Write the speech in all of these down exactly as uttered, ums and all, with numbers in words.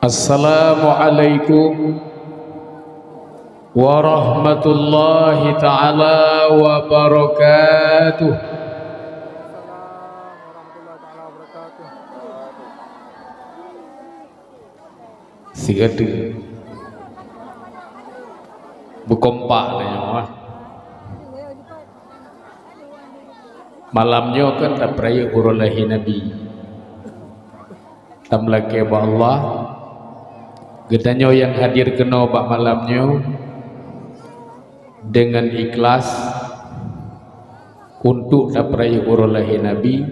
Assalamualaikum warahmatullahi taala wabarakatuh. Siga teuk beukompak tanyoe, ah. Malam nyoe kan tapeurayeuk uroe lahé Nabi. Tameulakée bak Allah, geutanyoe nyang hadir keunoe bak malam nyoe deungon ikhlas untuk tapeurayeuk uroe lahé Nabi.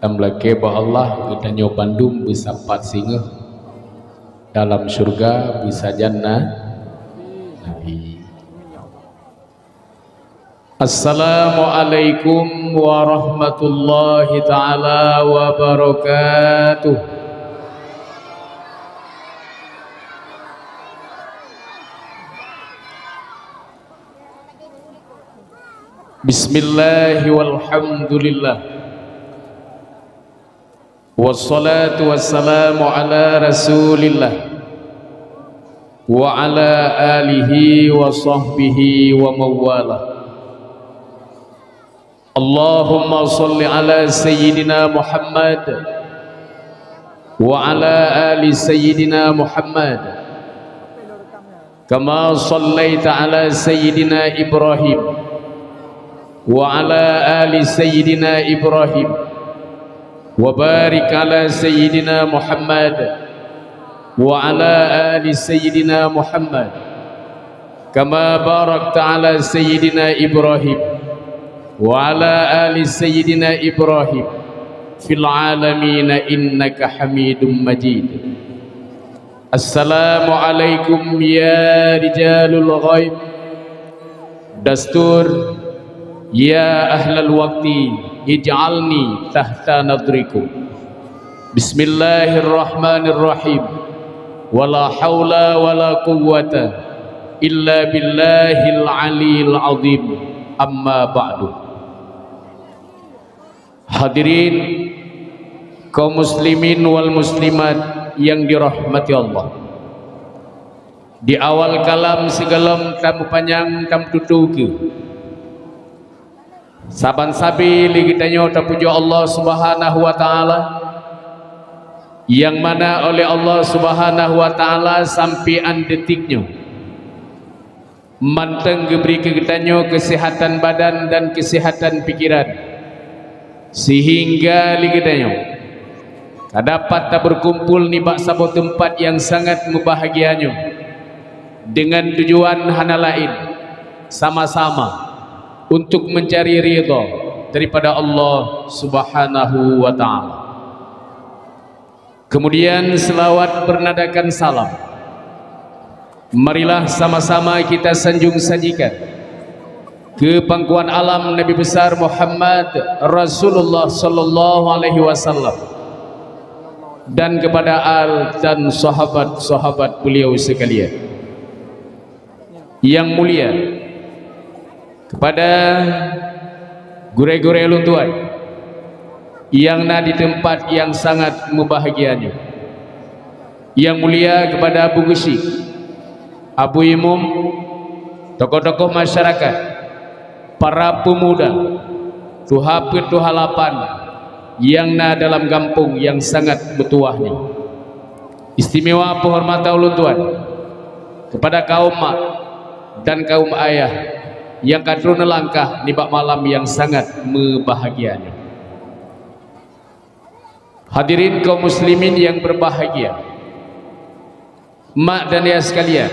Tameulakée bak Allah, geutanyoe bandum beusapat singoh dalam syeuruga beusajan na-, Nabi. Assalamualaikum warahmatullahi taala wabarakatuh. Bismillah walhamdulillah. Wassalatu wassalamu ala Rasulillah wa ala alihi wa sahbihi wa mawala. Allahumma salli ala Sayyidina Muhammad wa ala ali Sayyidina Muhammad. Kama shallaita ala Sayyidina Ibrahim wa ala ali Sayyidina Ibrahim, wa barik ala Sayyidina Muhammad wa ala ali Sayyidina Muhammad, kama barakta ala Sayyidina Ibrahim wa ala ali Sayyidina Ibrahim fil alamin innaka Hamidum Majid. Assalamualaikum ya rijalul ghaib. Dastur, ya ahlal waqti, ij'alni tahta nadrikum. Bismillahirrahmanirrahim. Wala haula wala quwwata illa billahil aliyil azim. Amma ba'du. Hadirin kaum muslimin wal muslimat yang dirahmati Allah. Di awal kalam sigohlom tameupanyang tameututoe keu, saban sabe lé geutanyoe tapujoe Allah Subhanahu wa Taala, nyang mana oleh Allah Subhanahu wa Taala sampoe 'an detik nyoe mantong geubri keu geutanyoe keuseuhatan badan dan keuseuhatan pikeran, seuhingga lé geutanyoe ka dapat tabeukumpul nibak saboh teumpat nyang sangat mubahgia nyoe, deungon tujuan hana laén, sama-sama untuk meuncari ridha daripada Allah Subhanahu wa Taala. Kemudian, seulaweuet beunadakan salam. Marilah sama-sama kita sanjung sajikan keu pangkuan alam Nabi Besar Muhammad Rasulullah sallallahu alaihi wasallam dan kepada al dan sahabat-sahabat beliau sekalian. Yang mulia, kepada gurée-gurée lôn tuan nyang na di teumpat nyang sangat mubahgia nyoe. Yang mulia kepada Abu Geuchik, Abu Imum, tokoh-tokoh masyarakat, para peumuda, tuha peuet tuha lapan nyang na dalam gampông nyang sangat meutuwah nyoe. Istimewa peuhormatan ulôn tuan kepada kaum mak dan kaum ayah nyang ka troh neulangkah nibak malam nyang sangat mubahgia nyoe. Hadirin kaum muslimin nyang berbahagia, mak dan ayah sekalian,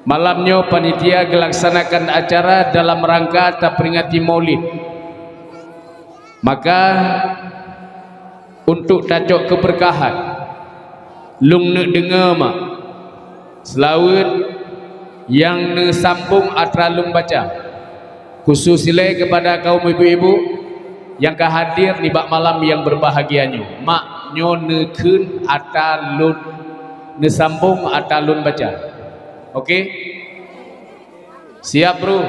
malam nyoe panitia geulaksanakan acara dalam rangka taperingati Maulid. Maka, untuk tacok keubeurkahan, lôn neuk deungoe mak seulaweuet nyang neusambong atra lôn baca, khusos ilée keupada kaum ibu-ibu nyang ka hadir nibak malam nyang beurbahagia nyoe. Mak, nyoe neukheun atra lôn, neusambong atra lôn baca. Oke? Siap, Bro?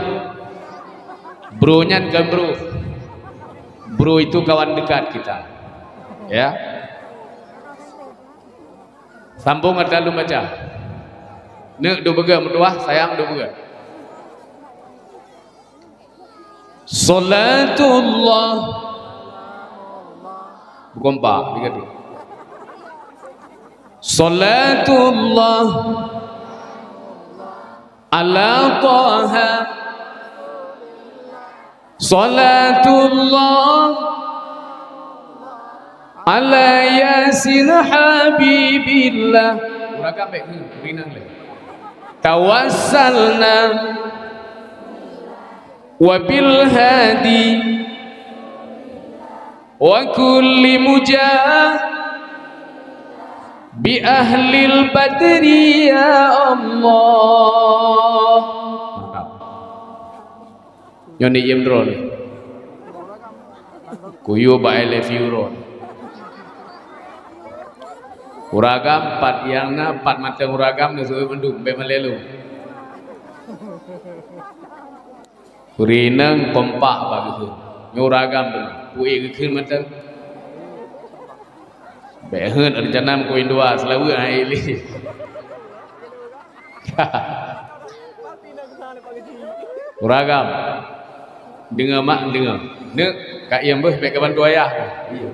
Bro nyan kan, Bro? Bro itu kawan dekat kita. Ya. Sambông ata lôn baca. Neuk duek beugöt meutuwah, sayang duek beugöt. Salatullah. Bukon pa, tiga tu. Salatullah ala Taha. Salatullah ala Yasin Habibillah. Ureueng agam bèk keu, rinang lé. Tawassalna wa bil hadi wa kulli mujah bi ahlil badri ya Allah. Mantap. Nyoe ni iem droe ni. Kuyue bak I love you droe. Ureueng agam pat nyang na, pat mantong ureueng agam neuseuôt mandum, bèk malèe lôn. Rinang kompak bak geukheun. Nyoe ureueng agam tu. Pue geukheun mantong. Bèk heuet rencana meukawen dua, seulaweuet hai lé. Ureueng agam. Deungö mak, deungö. Neuk, ka iem beuh, bèk ka bantu ayah. Iya.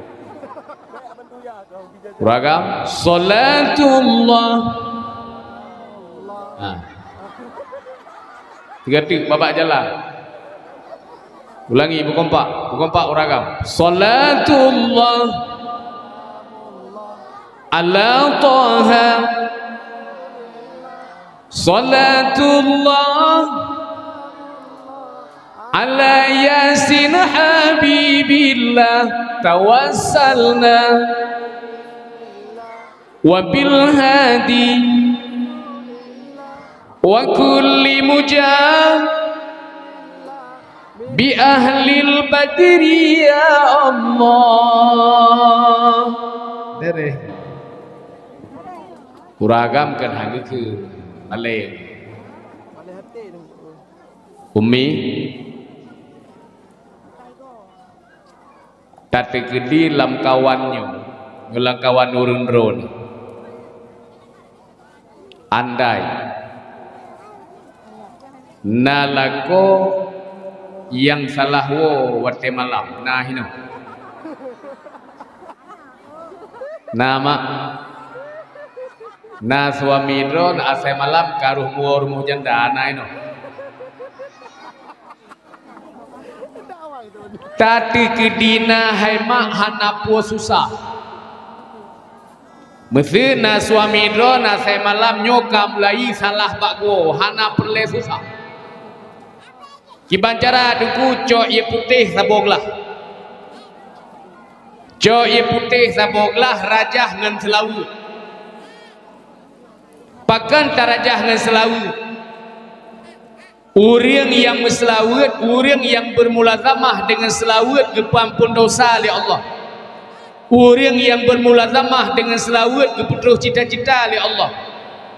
Ureueng agam, salatullah. Ha. Tiga tik babak jalan. Ulangi, beukompak, beukompak ureueng agam. Salatullah ala Taha. Salatullah ala Yasin Habibillah. Tawassalna wa bil hadi wa kulli mujah bi ahlil badri ya Allah. Beres. Ureueng agam kan hana keu malèe. Umi, tateukeudi lam kawan nyoe, nyoe lam kawan ureueng droe nyoe. Andai na lakoe nyang salah woe watèe malam, na hinoe? Na, mak? Na suami droe asai malam ka rôh muwoe rumoh janda, na hinoe? Tateukeudi na hai mak hana peue susah. Meuseu na suami droe asai malam nyoe ka mulai salah bak goe, hana peureulèe susah. Kiban cara Teungku, cok ié putéh saboh glah. Cok ié putéh saboh glah rajah ngon seulaweuet. Pakon tarajah ngon seulaweuet? Ureuëng nyang meuseulaweuet, ureuëng nyang beurmulazamah deungon seulaweuet geupeuamphon desya lé Allah. Ureuëng nyang beurmulazamah deungon seulaweuet geupeutroh cita-cita lé Allah.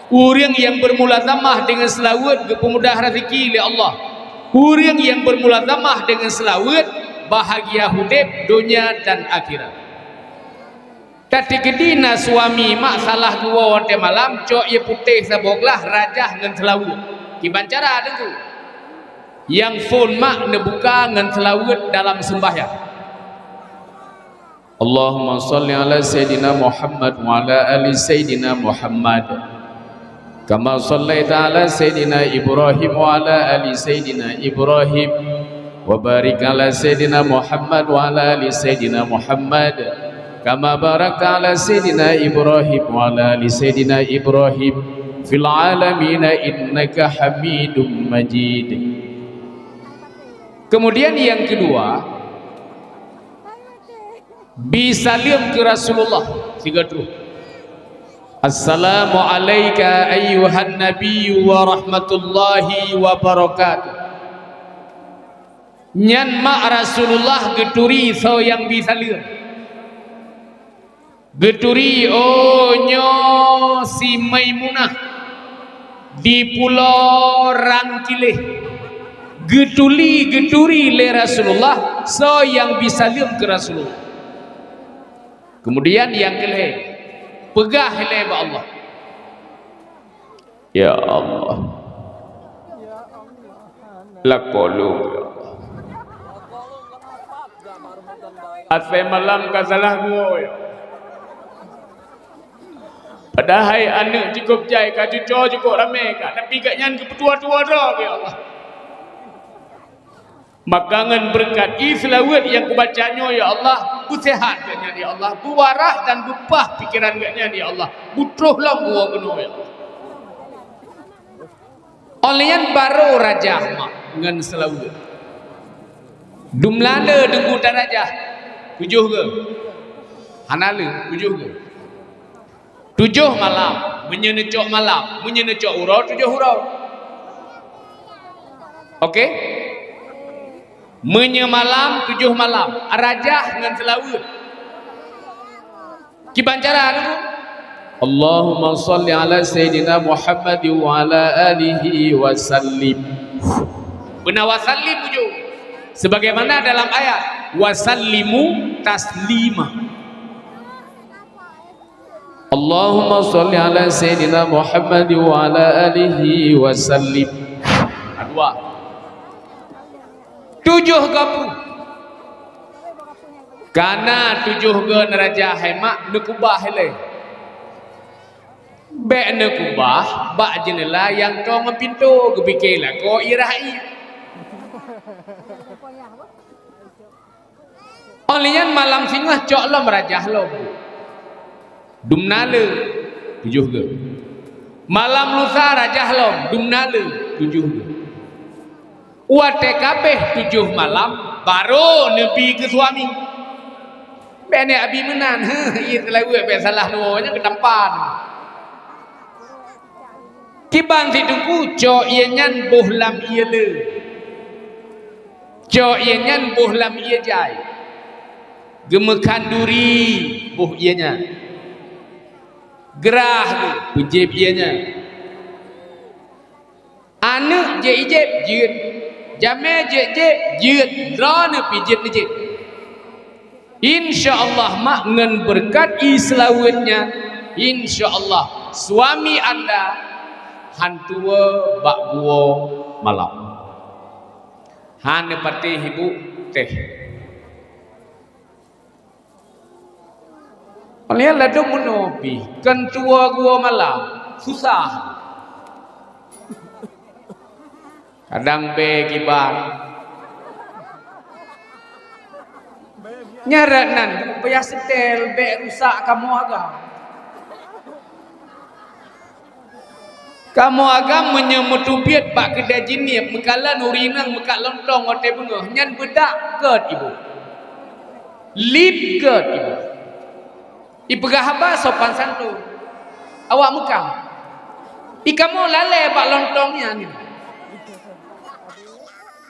Ureuëng nyang beurmulazamah deungon seulaweuet geupeumudah raseuki lé Allah. Ureuëng nyang beurmulazamah deungon seulaweuet bahagia udeb donya dan akhirat. Tateukeudi na suami mak salah geuwoe watée malam, cok ié putéh saboh glah rajah ngon seulaweuet. Kiban cara Teungku? Nyang phon mak neubuka ngon seulaweuet dalam seumbahyang. Allahumma shalli ala Sayyidina Muhammad wa ala ali Sayyidina Muhammad. Kama shallaita ala Sayyidina Ibrahim wa ala ali Sayyidina Ibrahim. Wa barik ala Sayyidina Muhammad wa ala ali Sayyidina Muhammad. Kama barakta ala Sayyidina Ibrahim wa ala ali Sayyidina Ibrahim fil alamin innaka Hamidum Majid. Kemudian yang kedua, bi saleuem keu Rasulullah, sigoe troh. Assalamu alaika ayyuhan nabiyyu wa rahmatullahi wa barakatuh. Nyan mak Rasulullah geuturi soe nyang bi saleuem. Geuturi, oh, nyoe si Maimunah di Pulo Rangkiléh. Geuturi, geuturi lé Rasulullah soe nyang bi saleuem keu Rasulullah. Kemudian nyang keulhèe, peugah ilèe bak Allah, Ya Allah. Lakoe lôn, ya Allah. Asai malam ka salah geuwoe, ya. Padahai aneuk cukôp jai, ka cucoe cukôp ramé ka, tapi gobnyan geupeutuwoe-tuwoe droe, ya Allah. Maka ngon beureukat ie seulaweuet nyang kubaca nyoe, ya Allah, beuseuhat gobnyan, ya Allah, beuwarah dan beupah pikeran gobnyan, ya Allah, beutroh lom geuwoe keunoe, ya Allah. Óh lheueh nyan barô rajah mak ngon seulaweuet. Dumna le deungon tarajah, tujoh geu. Hana le, tujoh geu. Tujoh malam, meunyoe neucok malam, meunyoe neucok uroe, tujoh uroe. Oke? Meunyoe malam, tujoh malam, rajah ngon seulaweuet. Kiban cara tu? Allahumma shalli ala sayyidina Muhammad wa ala alihi wa sallim. Beuna wa sallim ujong. Sebagaimana dalam ayat, "Wa sallimu taslima." Allahumma shalli ala sayyidina Muhammad wa ala alihi wa sallim. Dua. Tujoh geu. Kana tujoh geu neurajah hai mak, neukubah ilée. Bék neukubah bak jeuneula nyang toe ngon pintoe, geupike lakoe ie rhah ie. Óh lheueh nyan malam singoh cok lom rajah lom. Dumna le tujoh geu. Malam lusa rajah lom, dumna le tujoh geu. Watée ka abéh tujoh malam, barô neubi keu suami. Bék neubi meunan, heuh, ie seulaweuet bék salah nyoe, nyan geutampan. Kiban si Teungku, cok ie nyan boh lam ie le. Cok ie nyan boh lam ie jai. Geumeukhanduri boh ie nyan. Geurhah geuh peujieb ie nyan. Aneuk jeuet ijeb, jeuet. Jamé jeuet jeb, jeuet. Droeneuh pih jeuet neujeb. Insya Allah, mak, ngon beureukat ie seulaweuet nyan, insya Allah, suami anda han tuwoe bak geuwoe malam. Han neupatéh ibu téh. Óh lheueh nyan ladôm meunoe pih, kon tuwoe geuwoe malam, susah. Kadang bée kiban. Nyan rot nan, payah seutèl, bék rusak kamoe agam. Kamoe agam meunyoe meuteubiet bak keudè jinieb, meukalon ureueng inong meukat lontong watèe beungoh, nyan beudak gèt ibu. Lip gèt ibu. Ipeugah haba sopan santun. Awak meukam. I kamoe lalè bak lontong nyan.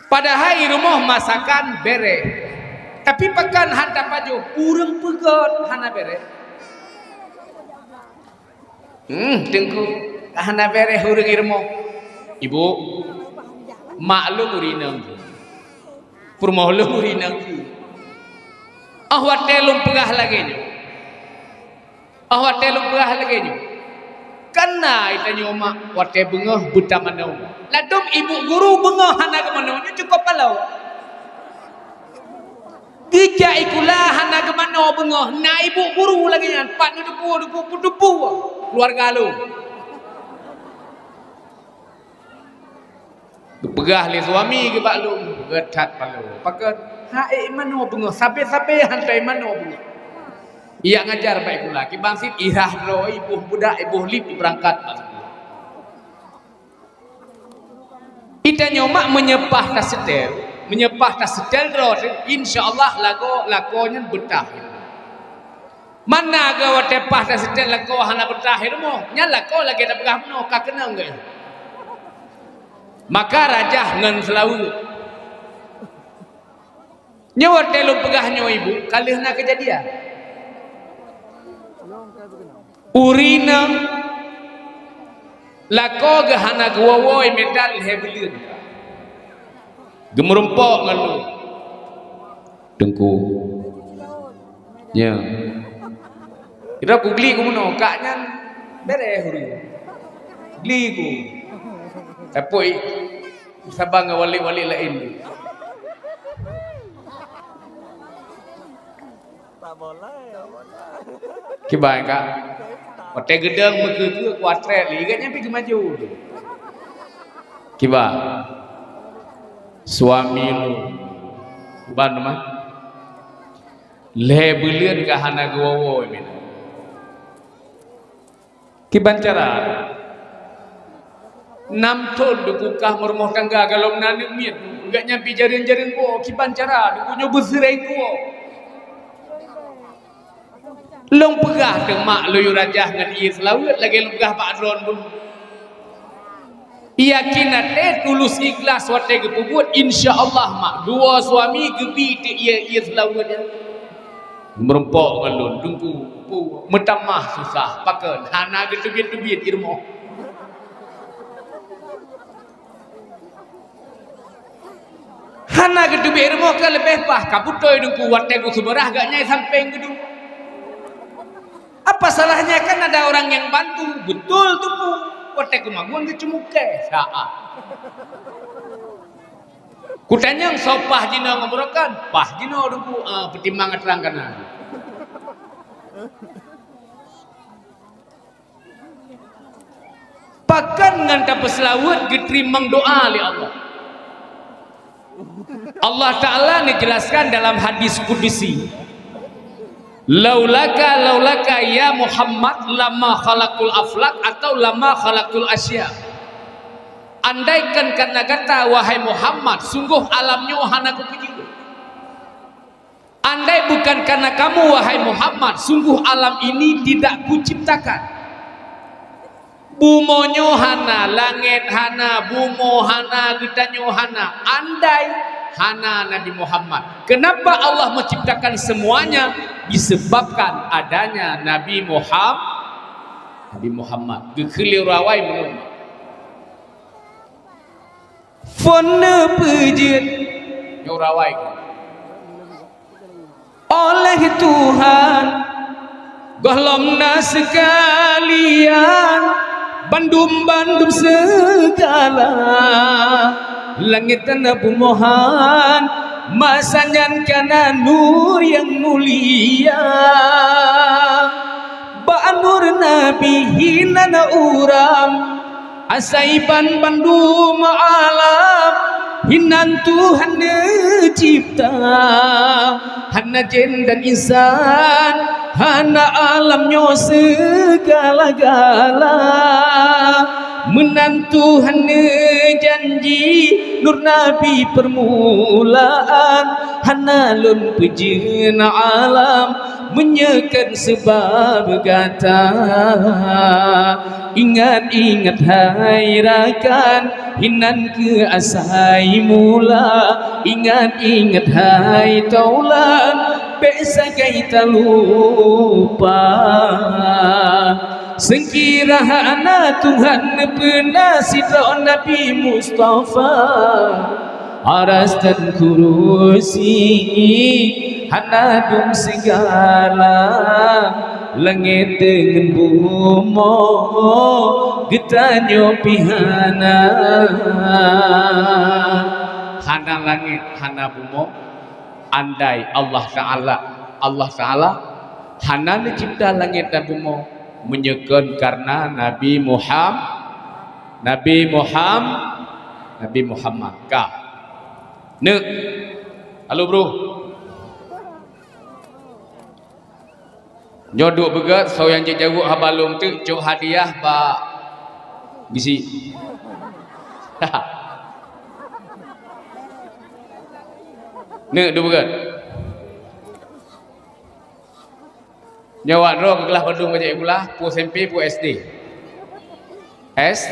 Padahai i rumoh masakan bèrèh. Tapi pakon han tapajoh, ureueng peugèt hana bèrèh. Hmm, Teungku, hana bèrèh ureueng i rumoh. Ibu, mak lôn ureueng inong. Peurumoh lôn ureueng inong. Óh watèe lôn peugah lagèe nyoe. Óh watèe lôn peugah lagèe nyoe. Kana geutanyoe mak watèe beungoh beutamanoe. Ladôm ibu guru beungoh hana geumanoe, nyoe cukôp palong. Geujak sikula hana geumanoe beungoh, na ibu guru lagèe nyan, pat neuteupeue, neuteupeue, neuteupeue keuluwarga lôn. Geupeugah lé suami geuh bak lôn, geuh that paloe. Pakon? Hana manoe beungoh, sabe-sabe hana manoe beungoh. Ijak ngajar bak sikula, kiban cit irhah droe, iboh budak, iboh lip, ibeurangkat bak sikula. Geutanyoe mak meunyoe paih taseutèl, meunyoe paih taseutèl droe, insya Allah lakoe, lakoe nyan beutah. Mana geuh watèe paih taseutèl lakoe hana beutah i rumoh, nyan lakoe lagèe tapeugah bunoe ka keunong geuh. Maka rajah ngon seulaweuet. Nyoe watèe lôn peugah nyoe ibu, ka lheueh na keujadian. Ureueng inong lakoe geuh hana geuwoe-woe mita lhèe buleuen. Geumeurumpok ngon lôn. Teungku. Nyo. Kira kugli keumeunokak nyan bèrèh ureueng. Li ku. Tapi saban ngon wali-wali laén. Kiban ka. Watèe geudong meukeue-keue kuatrek lé, ingat nyan pi geumaju. Kiban. Suami lôn. Ban mah. Lhèe buleuen ka hana geuwoe-woe mina. Kiban cara? Nam thon Teungku ka meurumoh tangga golom na aneuk miet, gobnyan pi jareueng-jareueng woe, kiban cara Teungku nyoe beuseurai woe. Lôn peugah teuma lôn yue rajah ngon ié seulaweuet lagèe lôn peugah bak droeneuh. Yakin até tulus ikhlas watèe geupeubuet, insya Allah mak dua suami geubi teuk ié, ié seulaweuet nyan. Meurumpok ngon lôn, Teungku, pu, meutamah susah, pakon, hana geuteubiet-teubiet ié rumoh. Hana geuteubiet ié rumoh ka leubeh paih, ka beutôi Teungku, watèe geuseumeurah gobnyan sampéng geuduek. Apa salahnya kan ada orang yang bantu? Betul Teungku. Watèe keumagun geuceumukèe, saat. Kutanyong soe paih jinoe ngon barokon? Paih jinoe Teungku, ah, peutimang trang kana. Pakon ngon tapeuseulaweuet geuteurimong doa lé Allah. Allah Ta'ala neujelaskan dalam hadis kudusi, "Laulaka, laulaka ya Muhammad lama khalaqtul aflak," atau "lama khalaqtul asya." Andaikan karena gata, wahai Muhammad, sungguh alam nyoe hana kupeujeuet. Andai bukan karena kamu, wahai Muhammad, sungguh alam ini tidak kuciptakan. Bumoe nyoe hana, langèt hana, bumoe hana, geutanyoe hana, andai hana Nabi Muhammad. Kenapa Allah menciptakan semuanya? Disebabkan adanya Nabi Muham-, Nabi Muhammad. Geukheun lé urawai meunurot. Phon neupeujeuet. Nyoe urawai. Oleh Tuhan, gohlom na seukalian, bandum-bandum seugala, langèt dan bumoe han, masa nyan kana nur nyang mulia. Bak nur Nabi hinan uram, asai ban bandum alam, hinan Tuhan neucipta. Hana jén dan insan, hana alam nyoe seugala-gala. Meunan Tuhan neujanji, nur Nabi peurmulaan, hana lôn peujeuet alam meunyoe kon seubab gata. Ingat-ingat hai rakan, hinan keu asai mula. Ingat-ingat hai taulan, bèk sagai talupa. Seukira hana Tuhan neupeuna sidroe Nabi Mustafa, aras dan kurusi hana dum sigala, langèt deungon bumoe geutanyoe pih hana. Hana langèt, hana bumoe, andai Allah Ta'ala, Allah Ta'ala hana neucipta langèt dan bumoe meunyoe kon kareuna Nabi Muham-, Nabi Muham-, Nabi Muhammad. Ka. Neuk. Halo, bro. Nyoe duek beugèt, soe nyang jijaweueb haba lôn teuk cok hadiah bak bisi. Neuk duek beugèt. Nyoe awak droe keu glah padum ka jeuet sikula, peue S M P, peue S D? S,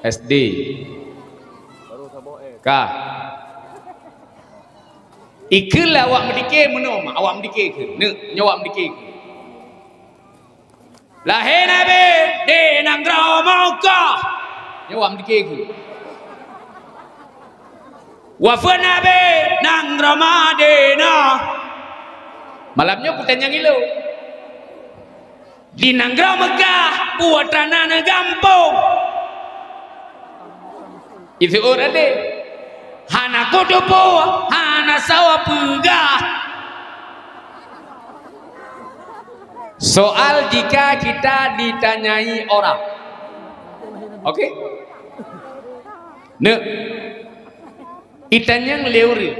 S D. Ka. Ikheun lah awak meudike meunoe, awak meudike kheun. Neuk, nyoe awak meudike kheun. Lahé Nabi di nanggroe Makkah. Nyoe awak meudike kheun. Wafeuet Nabi nanggroe Madinah. Malam nyoe peutanyong ilôn. Di nanggroe Meukah, buet tanah nanggroe gampông. Iseuôt adé. Hana kuteupeu, hana sawa peugah. Soal jika kita ditanyai orang. Oke? Neuk. Itanyong lé ureuëng.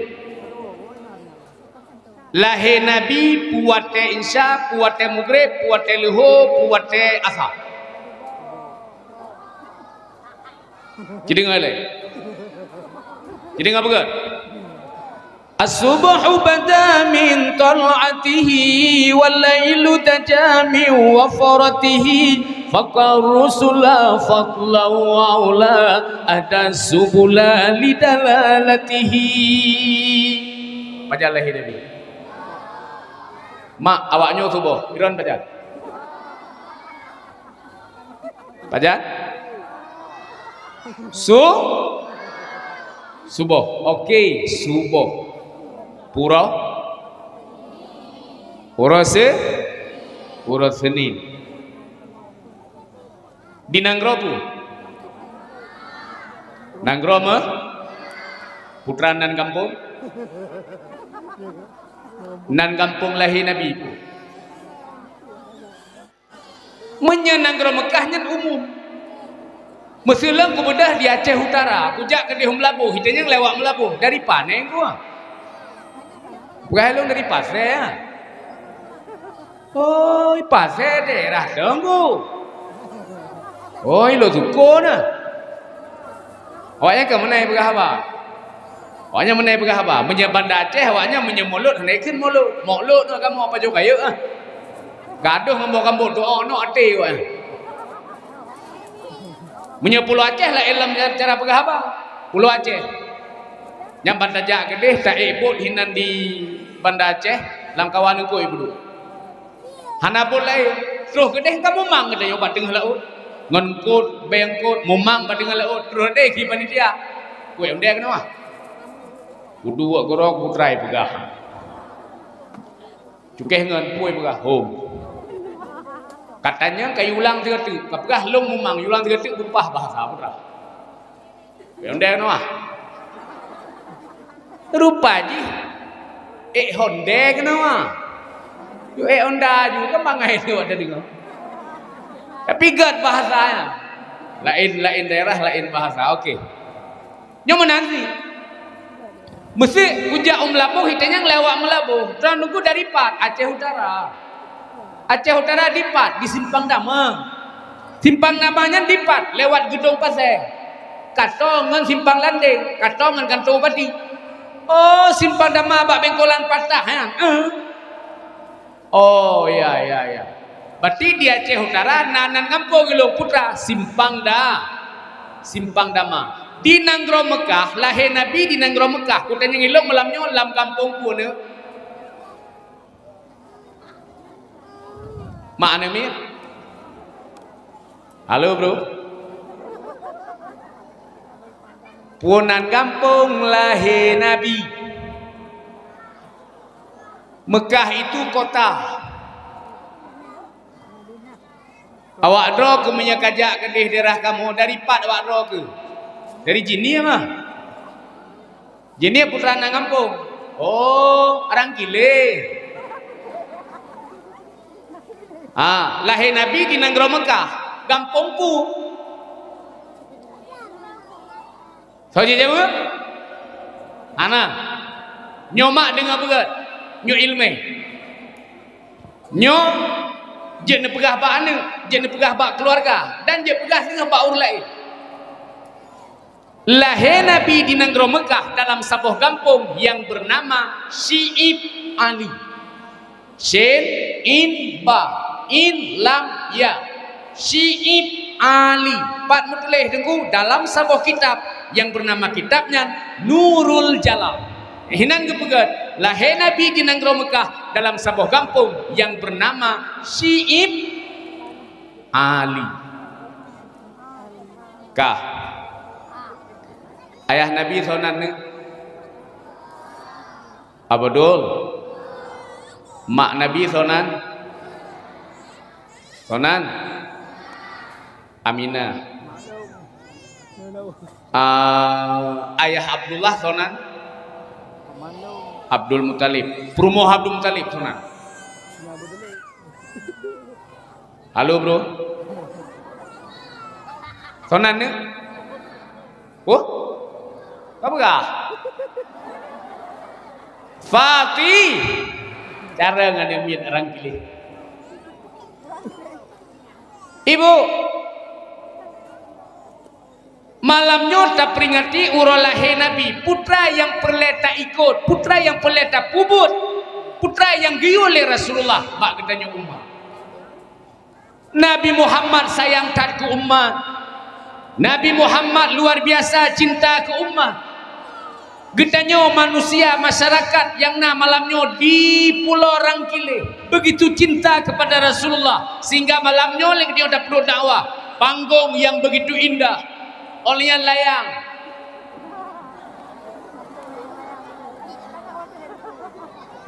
Lahé Nabi, peue watée Isya, peue watée Maghrib, peue watée Luho, peue watée Asa. Ci deungoe lé. Ci deungoe beugét. As-subhu bada min tal'atihi wal lailu taja min wafratihi, faqar rusula fadlan wa ula, ada subula lidalalatihi. Pajan lahé Nabi. Mak, awak nyoe suboh, iron pajan. Pajan? Su? Suboh. Oke, suboh. Pura? Pura se? Pura Senin. Di nanggroe peue? Nanggroe meuh? Putra nan gampông? Nan gampông lahé Nabi peue? Meunyoe nanggroe Meukah nyan umum. Meuseuleueng kubeudôh di Aceh Utara, kujak keudeh u Meulaboh, itanyong lewat Meulaboh, dari pane gua. Peugah lôn dari Pasè, ah. Oi, Pasè daerah Teungku. Oi, lo suko na. Awaknyan ka meunai peugah haba. Awaknyan meunai peugah haba. Meunyoe Banda Aceh, awaknyan meunyoe mulod, hana ikheun mulod. Mulod tu kamoe pajoh kayeuh, ah. Gadoh ngon boh kambot tu, oh, nok até awaknyan. Meunyoe Pulo Aceh laén lam cara peugah haba. Pulo Aceh. Nyang ban tajak keudeh, taék bot hinan di Banda Aceh, lam kawan eungkôt ibudu. Hana bot laén, troh keudeh ka mumang geutanyoe bak teungoh laôt. Ngon eungkôt, bèe eungkôt, mumang bak teungoh laôt, troh deh keu panitia. Kuék undèe keunoe ah. Kuduek gurok putrai peugah. Cukéh ngon pui peugah, hom. Katanyong ka yulang sigoe teuk, ka peugah lôn mumang, yulang sigoe teuk beupah bahasa putra. Ondeh keunoe ah. Rupa jih ék honde keunoe ah. Yue ék honda ju kan bangai tu ada deungoe. Tapi gét bahasa nyan. Laén, laén daerah, laén bahasa. Oke. Nyoe meunan cit. Meusé kujak u Meulaboh, itanyong lewat Meulaboh. Droeneuh dari pat? Aceh Utara. Aceh Utara dipat? Di Simpang Dama. Simpang Dama nyan dipat? Lewat Geudong Pasè. Ka toe ngon Simpang Landeng, ka toe ngon kanto bupati. Oh, Simpang Dama bak Bengkolan Patah nyan. Eh. Oh, ya, ya, ya. Berarti di Aceh Utara na nan gampông ilôn putra, Simpang Da-, Simpang Dama. Di nanggroe Meukah, lahé Nabi di nanggroe Meukah. Kutanyong ilôn malam nyoe lam gampông peue nyoe? Mak aneuk miet? Halo, Bro. Peue nan gampông lahé Nabi? Meukah itu kota. Awak droe keuh meunyoe kajak keudeh daerah kamoe, dari pat awak droe keuh? Dari Jinih mah. Jinih putra nan gampông. Oh, Rangkile. Ha, lahé Nabi di nanggroe Meukah, gampông peue? Soe jijaweueb? Hana. Nyoe mak deungoe beugét. Nyoe iéleumé. Nyoe jeuet neupeugah bak aneuk, jeuet neupeugah bak keuluwarga, dan jeuet peugah singoh bak ureuëng laén. Lahé Nabi di nanggroe Meukah dalam saboh gampông nyang beunama Syi'ib Ali. Syin, in, ba, in, lam, ya. Syi'ib Ali. Pat meutuléh Teungku dalam saboh kitab nyang beunama kitab nyan Nurul Jalal. Hinan geupeugét, lahé Nabi di nanggroe Meukah dalam saboh gampông nyang beunama Syi'ib Ali. Kah. Ayah Nabi soe nan nyoe? Abdul. Mak Nabi soe nan? Sonan? Aminah. Ah, ayah Abdullah sonan? Abdul Muthalib. Peurumoh Abdul Muthalib sonan? Halo, bro. Sonan ni? Oh? Apa peugah? Fati. Cara ngan miet orang gile. Ibu, malam nyoe taperingati uroe lahé Nabi, putra nyang peureulée taikot, putra nyang peureulée tapeubuet, putra nyang geuyue lé Rasulullah bak geutanyoe umat. Nabi Muhammad sayang that keu umat. Nabi Muhammad luar biasa cinta keu umat. Geutanyoe manusia, masyarakat nyang na malam nyoe di Pulo Rangkileh begitu cinta kepada Rasulullah, sehingga malam nyoe lé geutanyoe tapeuduek dakwah, panggong nyang begitu indah. Óh lheueh nyan layang.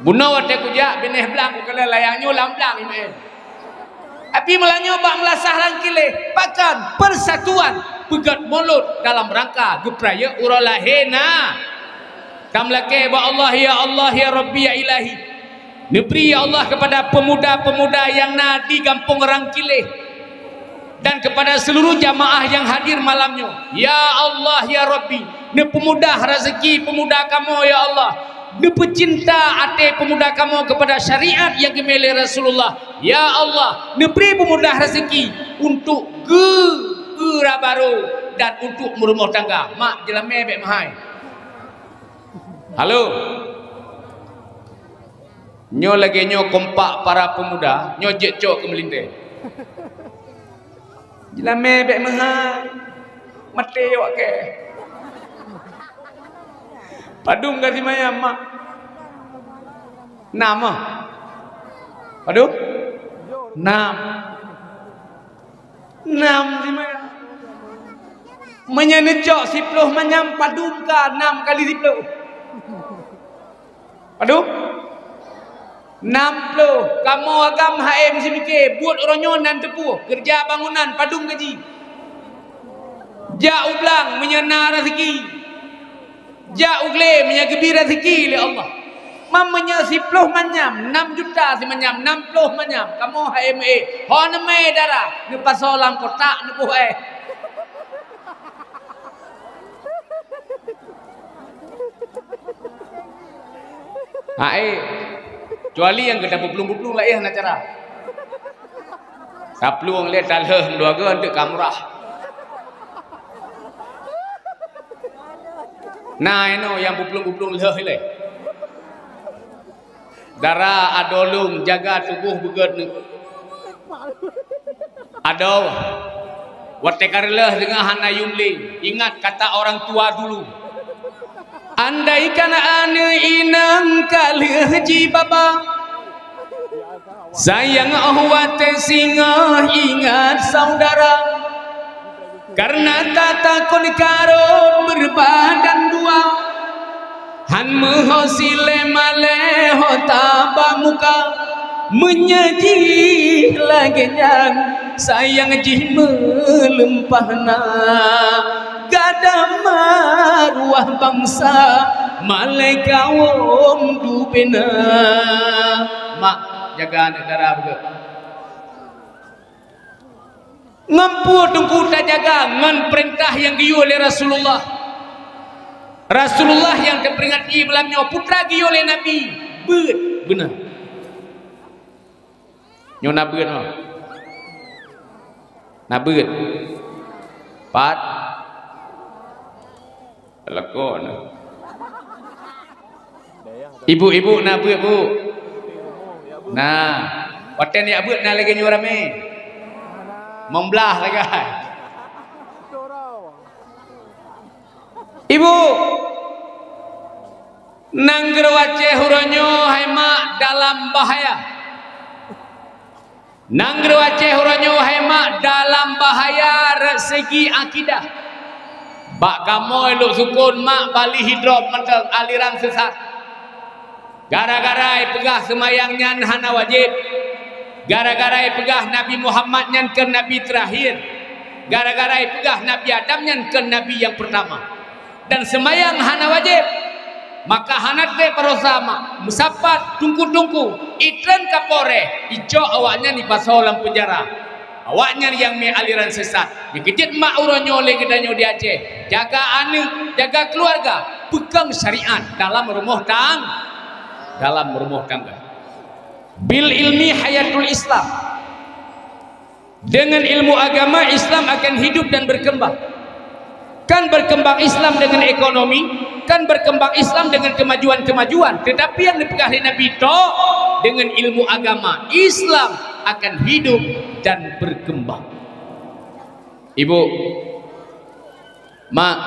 Bunoe watée kujak binéh blang, kukalon layang nyoe lam blang, imeum. Tapi meulanyoe bak meulasah Rangkileh, pakon? Persatuan, peugét mulod dalam rangka geupeurayeuk uroe lahé na. Kamoe lakée bak Allah, ya Allah, ya Rabbi, ya Ilahi. Neubri, ya Allah, kepada pemuda-pemuda nyang na di gampông Rangkileh dan kepada seluruh jamaah nyang hadir malam nyoe. Ya Allah, ya Rabbi, neupeumudah raseuki peumuda kamoe, ya Allah. Neupeucinta até peumuda kamoe kepada syariat nyang geumé lé Rasulullah. Ya Allah, neubri peumudah raseuki untuk geu-, geura barô dan untuk meurumoh tangga. Mak, jeulamé bék meuhai. Halo. Nyoe lagée nyoe kompak para peumuda, nyoe jeuet cok keu meulintée. Jeulamé bék meuhai, maté awak kée. Padum ka si manyam, mak? Nam, ah? Padum? Nam. Nam si manyam. Meunyoe neucok siploh manyam, padum ka nam kali siploh? Padum? Nam ploh. Kamoe agam H M seumiké, buet uroe nyoe nan teupeue, keureuja bangunan padum gaji. Jak u blang meunyoe na raseuki. Jak u glé meunyoe geubri raseuki lé Allah. Mam meunyoe siploh manyam, nam juta si manyam, nam ploh manyam, kamoe H M A. Ho neumé dara, neupasoe lam kotak, neuboh éh. Hai, kecuali nyang geutanyoe bublueng-bublueng laén hana cara. Taplueng lé talheueh meuluwa geuh eunteuk ka murah. Na inoe nyang bublueng-bublueng lheueh ilée. Dara adoe lôn jaga tuboh beugét neuh. Adoe, watée ka reuloh deungoe hana yum lé, ingat kata orang tua dulu. Andaikan aneuk inong ka lheueh jibaba, sayang óh watée singoh ingat saudara. Kareuna tatakot karot beureubadan dua, han meuho silée malée ho taba muka. Meunyoe jih lagée nyan, sayang jih meulimpah na, gada maruah bansa malée kawöm dubena. Mak, jaga aneuk dara beugét. Ngon peue teungku tajaga? Ngon peurintah nyang geuyue lé Rasulullah. Rasulullah nyang teuperingati malam nyoe, putra geuyue lé Nabi. Beuet beuna. Nyoe na beuet nyoe. Na beuet. Pat. Lakoe na. Ibu-ibu na beuet, Bu? Na. Watée neujak beuet na lagée nyoe ramé? Meublaih sagai. Ibu, nanggroe Aceh uroe nyoe hai mak dalam bahaya. Nanggroe Aceh uroe nyoe hai mak dalam bahaya re-, segi akidah. Bak kamoe lôn sukon mak bali hidrop mantong aliran sesat. Gara-gara ipeugah seumayang nyan hana wajéb. Gara-gara ipeugah Nabi Muhammad nyan keu nabi teurakhir, gara-gara ipeugah Nabi Adam nyan keu nabi nyang peurtama, dan seumayang hana wajéb, maka hana treb baroesa mak, meusapat teungku-teungku, itreun ka poh reh, icok awaknyan ipasoe lam peunjara. Awaknyan nyang mé aliran sesat. Nyang keujeuet mak uroe nyoe lé geutanyoe di Aceh, jaga aneuk, jaga keuluwarga, peukong syariat dalam rumoh tang-, dalam rumoh tangga. Bil ilmi hayatul Islam. Dengan ilmu agama, Islam akan hidup dan berkembang. Kan berkembang Islam dengan ekonomi, kan berkembang Islam dengan kemajuan-kemajuan. Tetapi nyang dipeugah lé Nabi tok, dengan ilmu agama, Islam akan hidup dan berkembang. Ibu, mak,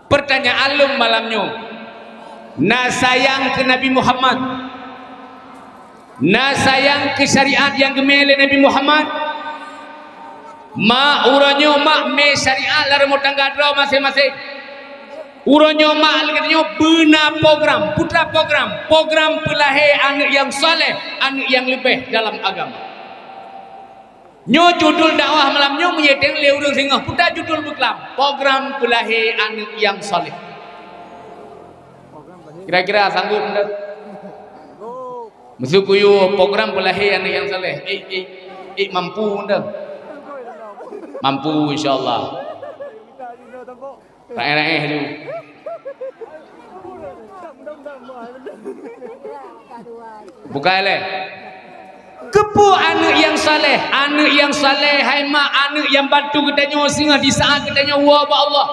pertanyaan lôn malam nyoe, na sayang keu Nabi Muhammad? Na sayang keu syariat nyang geumé lé Nabi Muhammad? Mak, uroe nyoe mak mé syariat lam rumoh tangga droe maséng-maséng. Uroe nyoe mak lagée nyoe beuna program, putra program, program peulahé aneuk nyang saleh, aneuk nyang leubeh dalam agama. Nyoe judul dakwah malam nyoe meunyeuteng lé ureuëng singoh, peue judul beuklam, program peulahé aneuk nyang saleh. Kira-kira sanggup ndak? Meuseu kuyue program peulahé aneuk nyang saleh. Eh, eh, eh, mampu ndak? Mampu, insya Allah. Raéh-raéh laju. Bukai lé. Keupeue aneuk nyang saleh? Aneuk nyang saleh, hai mak, aneuk nyang bantu geutanyoe singoh di saát geutanyoe woe bak Allah.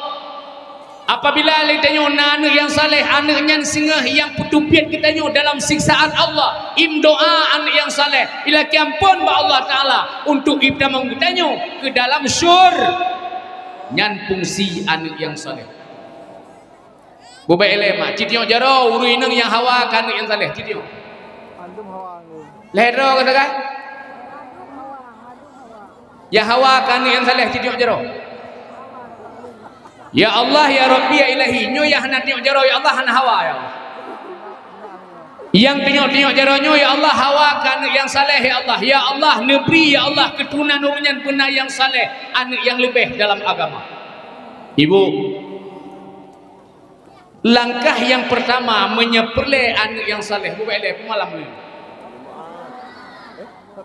Apabila lé tanyoe na aneuk nyang saleh, aneuk nyan singoh nyang peuteubiet geutanyoe dalam siksaan Allah. Im doa aneuk nyang saleh, ilakée amphon bak Allah Taala untuk itamong geutanyoe keu dalam syur-, nyan fungsi aneuk nyang saleh. Bubek ilée mak, citiok jaroe ureuëng inong nyang hawa keu aneuk nyang saleh, citiok. Lhée droe kata kan? Nyang hawa keu aneuk nyang saleh citiok jaroe. Ya Allah, ya Rabbi, ya Ilahi, nyoe nyang hana tiok jaroe, ya Allah, hana hawa, ya Allah. Nyang tiok-tiok jaroe nyoe, ya Allah, hawa keu aneuk nyang saleh, ya Allah. Ya Allah, neubri, ya Allah, keuturonan ureuëng nyan beuna nyang saleh, aneuk nyang leubeh dalam agama. Ibu, langkah nyang peurtama meunyoe peureulée aneuk nyang saleh, bubek ilée, peue malam nyoe?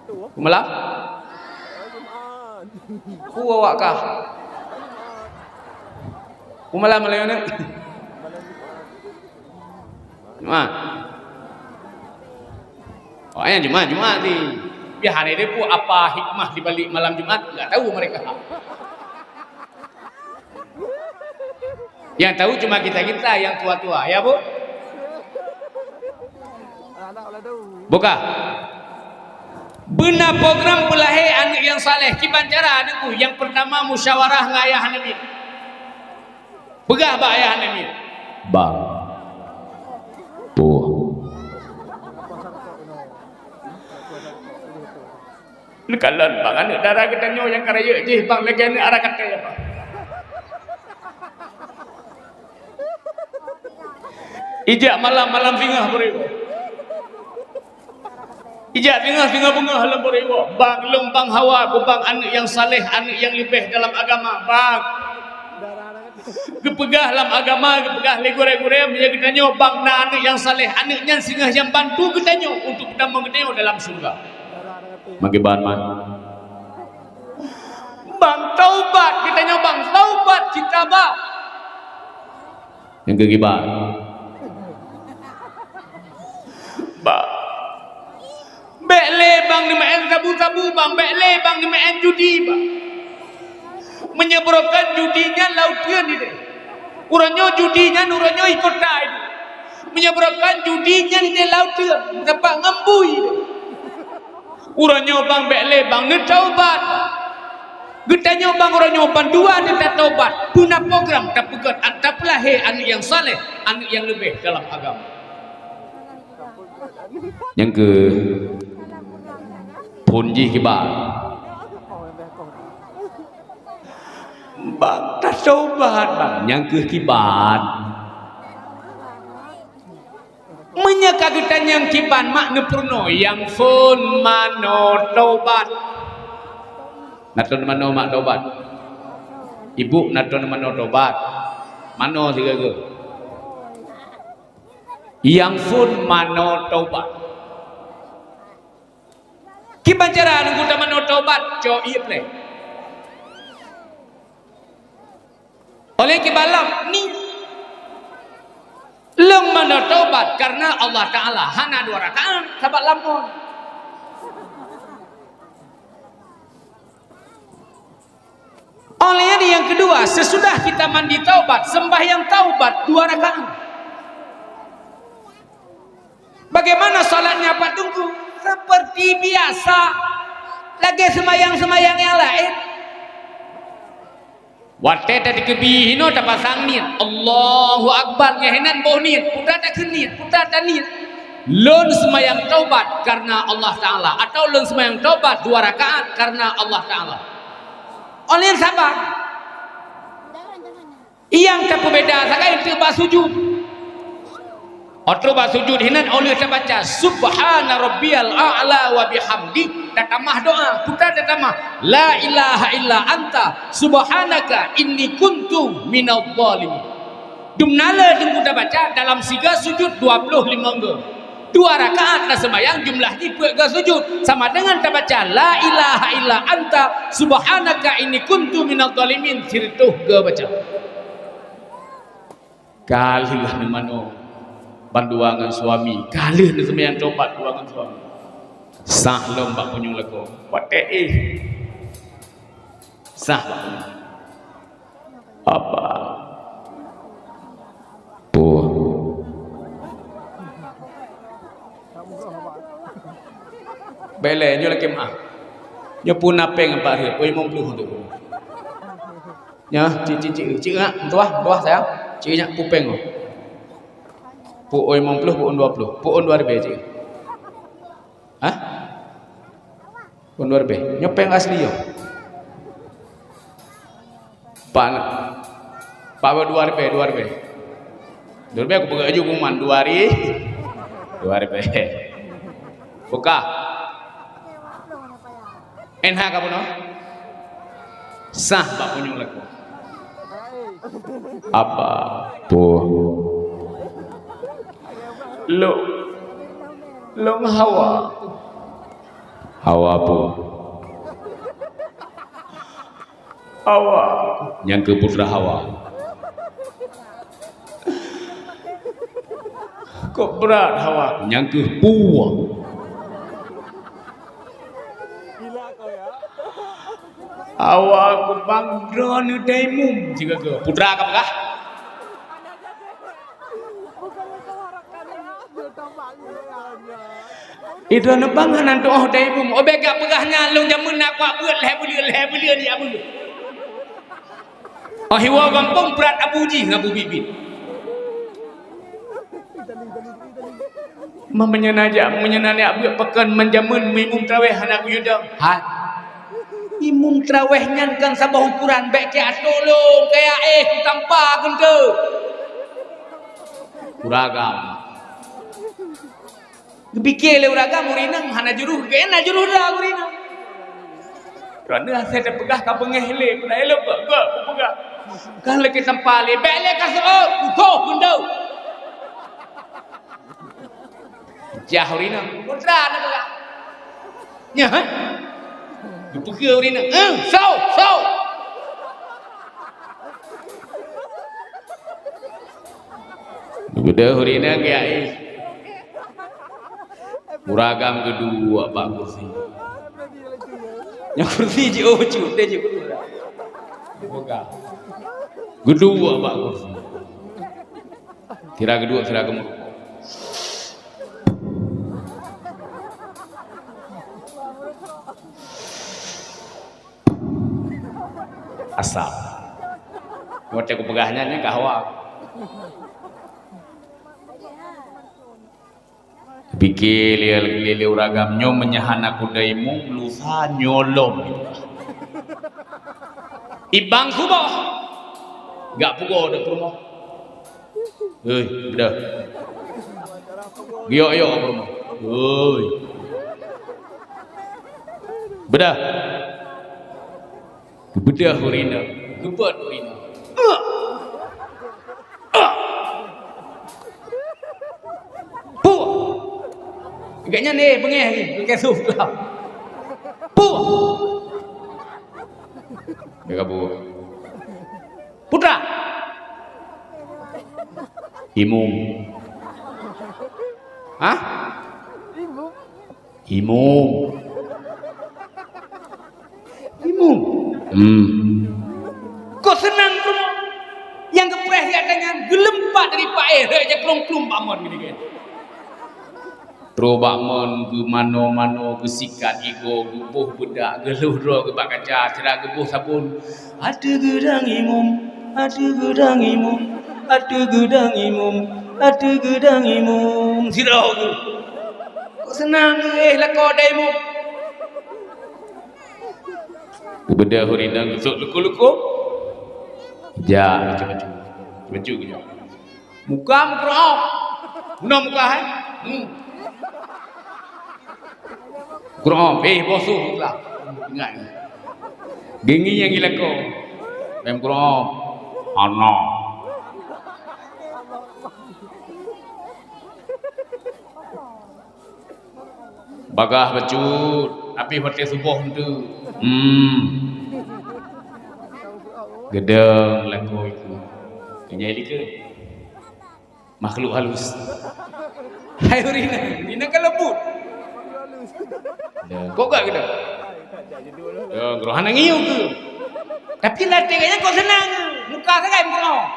Peue malam? Peue awak kah? Peue malam malam nyoe? Jumat. Oh, nyang Jumat, Jumat ni. Biasa ni dia pun apa hikmah di balik malam Jumat, enggak tahu mereka. Yang tahu cuma kita-kita yang tua-tua, ya, Bu? Buka. Beuna program peulahé aneuk nyang saleh, kiban cara aneuk, nyang peurtama musyawarah ngon ayah aneuk miet. Peugah bak ayah aneuk miet, "Bang, puh." Neukalon bang, aneuk dara geutanyoe nyang ka rayeuk jih bang, lagée aneuk ara katée bang. Ijak malam-malam singoh beureuwoe. Ijak singoh-singoh beungoh lom beureuwoe. Bang, lôn bang hawa keu bang aneuk nyang saleh, aneuk nyang leubeh dalam agama, bang. Geupeugah lam agama, geupeugah lé gurée-gurée, meunyoe geutanyoe bang na aneuk nyang saleh, aneuk nyan singoh nyang bantu geutanyoe untuk peutamong geutanyoe dalam syeuruga. Meukiban man. Bang taubat, geutanyoe bang taubat cit bang. Nyang keu kiban. Bang. Bék lé bang neumeu'en sabu-sabu bang, bék lé bang neumeu'en judi bang. Meunyoe barokon judi nyan lam uteuen ideh. Uroe nyoe judi nyan uroe nyoe ikota ideh. Meunyoe barokon judi nyan ideh lam uteuen, teumpat ngon bui ideh. Uroe nyoe bang bék lé bang neutaubat. Geutanyoe bang uroe nyoe bandua neutaubat. Peuna program tapeugét, tapeulahé aneuk nyang saleh, aneuk nyang leubeh dalam agama. Nyang keu phon jih kiban. Bang, tatobat, bang. Nyang keu kiban. Meunyoe ka Geutanyong kiban mak neupeurunoe, nyang phon manoe tobat. Na ton manoe mak tobat? Ibu na ton manoe tobat? Manoe sigoe-goe. Nyang phon manoe tobat. Kiban cara Teungku tamanoe tobat, cok ié pleh. Óh lheueh kiban lom, ni. Lôn manoe tobat karena Allah Taala, hana dua rakaat, sabab lampôh. Óh lheueh nyan nyang keudua, sesudah kita mandi taubat, sembahyang taubat dua rakaat. Bagaimana salatnya Pak Teungku? Seperti biasa, lagèe seumayang-seumayang nyang laén. Watèe tateukeubie hinoe tapasang niet, Allahu Akbar, nyan hinan boh niet, peue takheun niet, peue taniet. Lôn seumayang taubat karena Allah Taala, atau lôn seumayang taubat dua rakaat karena Allah Taala. Óh lheueh nyan saban. Nyang tapeubeda sagai teuk bak sujud. Óh trôk bak sujud hinan óh lheueh tabaca, "Subhana rabbiyal a'la wa bihamdi," tatamah doa. Peue tatamah, "La ilaha illa anta, subhanaka inni kuntu minadh dhalimin." Dumna le Teungku tabaca dalam siga sujud dua ploh limong goe. Dua rakaat taseumayang jumlah jih peuet goe sujud, sama dengan tabaca, "La ilaha illa anta, subhanaka inni kuntu minadh dhalimin," sireutôh goe baca. Ka lheueh neumanoe bandua ngon suami, ka lheueh neuseumayang taubat dua ngon suami. Sah lom bak punyueng lakoe. Watèe éh. Sah bak punyueng. Apa? Puh. Bèk lé, nyoe lakèe meu'ah. Nyoe pue na pèng bak rhët, oi, limong ploh tu. Nyoe, cik, cik, cik, cik, nak, tuah, tuah sayang. Cik, nyak pue pèng tu. Pue oi limong ploh, pue oi dua ploh, pue oi dua ribèe, cik. Hah? Pue oi dua ribèe. Nyoe pèng asli nyoe. Pak, pak dua ribèe, dua ribèe. Dua ribèe kupeugah laju pengumuman, dua ri-, dua ribèe. Buka. N H ka bunoe? Sah bak punyueng lakoe. Apa? Puh. Lôn, lôn Hawa. Hawa puh. Hawa. Nyang keu putra Hawa. Kok brat Hawa? Nyang keu puh. Hawa kubang droeneuh daimum, sigoe-goe. Putra ka peugah? Idroeneuh bang hana tu'oh daimum. Óh bèk ka peugah nyan, lôn jameun na kuat beuet lhèe buleuen, lhèe buleuen jak beuet. Óh iwoe gampông brat abu jih ngon abu biet-biet. Meunyoe na jak, meunyoe na jak beuet pakon meujameun imum traweh hana geuyue dong. Hai. Imum traweh nyan kon saboh ukuran, bèk keu atô lôn, kaya éh kutampa keuneuk. Ureueng agam. Geupike lé ureueng agam ureueng inong hana jurôh, geuh na jurôh droe ureueng inong. Droeneuh asai tapeugah ka beungéh lé, peue na ilôn geuh, geuh kupeugah. Ka lagèe tampa lé, bèk lé ka seuôt, kutoh keuneuk. Jah ureueng inong, putra na peugah. Nyan, hah? Geupeugah ureueng inong, "Eh, soe, soe?" Geupeugah ureueng inong, "Ya, eh." Ureueng agam geuduek bak kursi. Nyang kursi jiôh bacut, deh jih geuduek. Geuduek bak kursi. Sira geuduek, sira geumeurumpok. Asap. Watèe kupeugah nyan, nyan ka hawa. Pike lé, lé, lé ureueng agam nyoe, meunyoe hana kuda imum, lusa nyoe lom. Ibang suboh. Gak pugoe dek peurumoh. Hei, beda. Giyok-yok apa rumah. Oi. Bedah. Bedah urina. Geubeuet urina. Puh! Agaknya ni bengeh ni, bengeh suf tu. Puh! Dia kabur. Putra. Imum. Hah? Imum. Imum. Hmm. Kok seunang tu? Nyang geupreh siat tangan, geuleumpat dari paéh, hei, jak klong-klong bak mon gini kan. Troh bak mon geumano-mano, geusikat igoe, geuboh beudak, geulhôh droe geuh bak kaca, sira geuboh sabon. Ateueh geudang imum, ateueh geudang imum, ateueh geudang imum, ateueh geudang imum. Sidroe geuh. Kok seunang geuh, eh, lakoe dai imum. Geubeudôh ureueng inong geusok luko-luko. Jak, bacut-bacut. Bacut keu jak. Muka meukeureu'ob. Bunoe muka, hai? Hmm. Keureu'ob. Eh, boh su lah. Ingat ni. Geungieng ilako. Meukeureu'ob. Hana. Bagaih bacut, abéh watèe suboh tu. Hmm. Geudong lakoe itu. Keujai likot. Makhluk halus. Hai ureueng inong, ureueng inong kan leumbut. Ya, kok gak geudong? Ya, geureuh hana ngieng keu. Tapi latèe geuh nyan kok seunang. Muka sagai meukeureu'ob.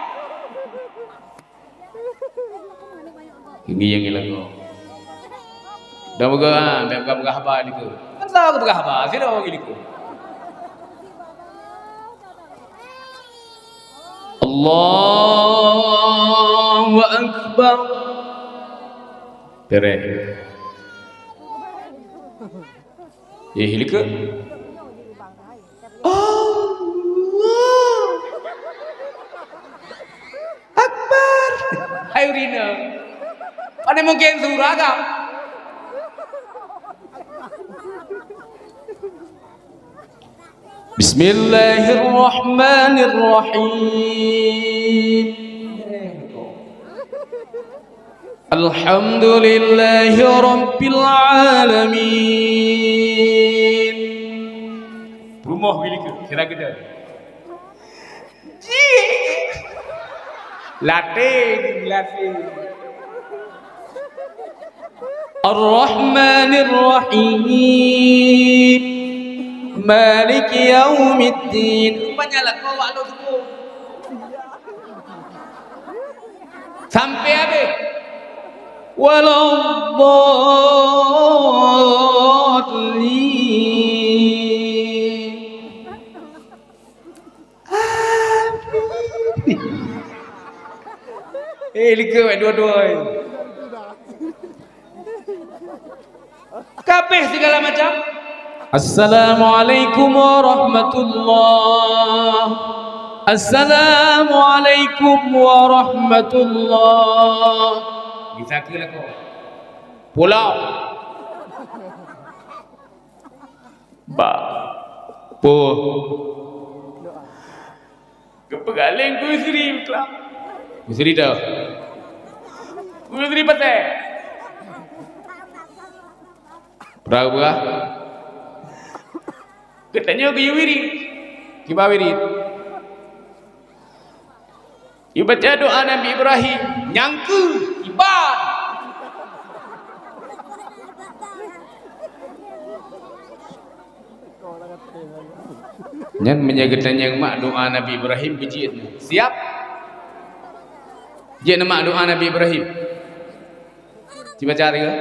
Ini yang ilako. Dah peugah, ah, dah peugah, peugah haba likot. Kan tahu aku peugah haba, sira lagi likot. Allahu Akbar. Beres. Eh, likot. Allah Akbar. Hai ureueng inong. Pane mungken surah agam. Bismillahirrahmanirrahim. Alhamdulillahi Rabbil Alamin. Rumoh gili keu, sira geuda. Jih. Latih, latih. Ar-Rahmanir Rahim. Maliki yaumiddin. Rupanya lakoe awak lôn suku. Sampai habéh. Waladdallin. Amin. Eh, likot dua-dua. Kabéh segala macam. Assalamualaikum warahmatullah. Assalamualaikum warahmatullah. Bisa ke lakoe? Pulau. Ba. Po. Geupeugaleng keu istri, beutôi. Istri dah. Keu istri patéh. Peurah-peurah. Geutanyoe geuyue wirit. Kiban wirit. Ibaca doa Nabi Ibrahim. Nyang keu iban. Nyan meunyoe geutanyong mak doa Nabi Ibrahim, beujeuet. Siap? Jeuet neumak doa Nabi Ibrahim. Cuba cari ke?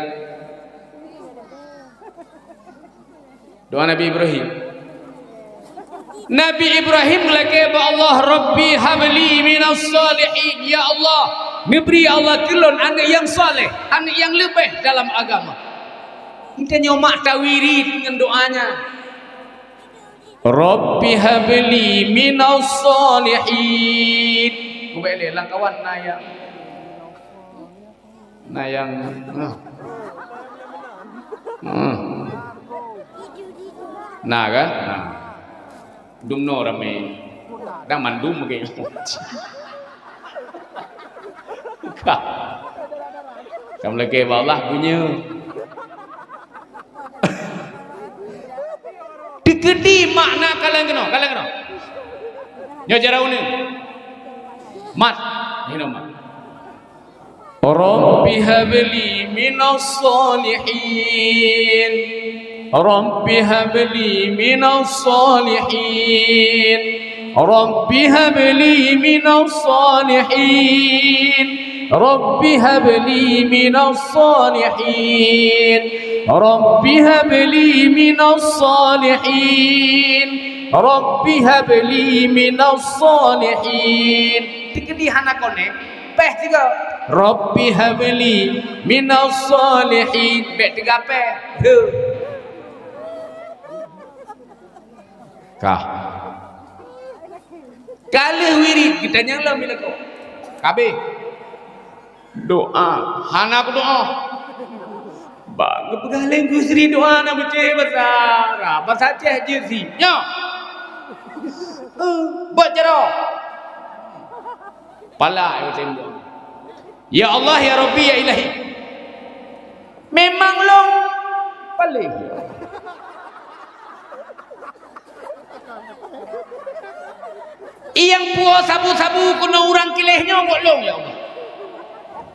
Doa Nabi Ibrahim. Nabi Ibrahim geulakèe bak Allah, "Rabbi habli minas shalihin." Ya Allah, neubri Allah keu lôn aneuk nyang saleh, aneuk nyang leubeh dalam agama. Geutanyoe mak tawirit ngon doa nyan. Rabbi habli minas shalihin. Kubek lé lam kawan na ya. Nah, nyang, nah. Hmm. Nah, kan? Nah. Dumnoe ramé. Dan mandum ke. Ka. Kamu lagi bak Allah punya. Teukeudi makna kaleng keunoe, kaleng keunoe. Nyoe jaroe uneuen. Mat. Hinoe mat. Rabbi habli minas shalihin. Rabbi habli minas shalihin. Rabbi habli minas shalihin. Rabbi habli minas shalihin. Rabbi habli minas shalihin. Rabbi habli minas shalihin. Teukeudi hana konek, péh sigoe. Rabbi habli minas shalihin. Bék teuga péh. Heuh. Kah. Ka lheueh wirid, geutanyoe lom ilako. Ka abéh. Doa. Hana kudoa. Ba, geupeugah lé Gusri doa na beucéh basa Arab, basa Aceh jeuet si. Nyoe. Eh, buet jaroe. Pala ayat tembok. Ya Allah, ya Rabbi, ya Ilahi. Memang lôn paléh. Nyang puwoe sabu-sabu keunoe ureuëng kiléh nyoe buet lôn, ya Allah.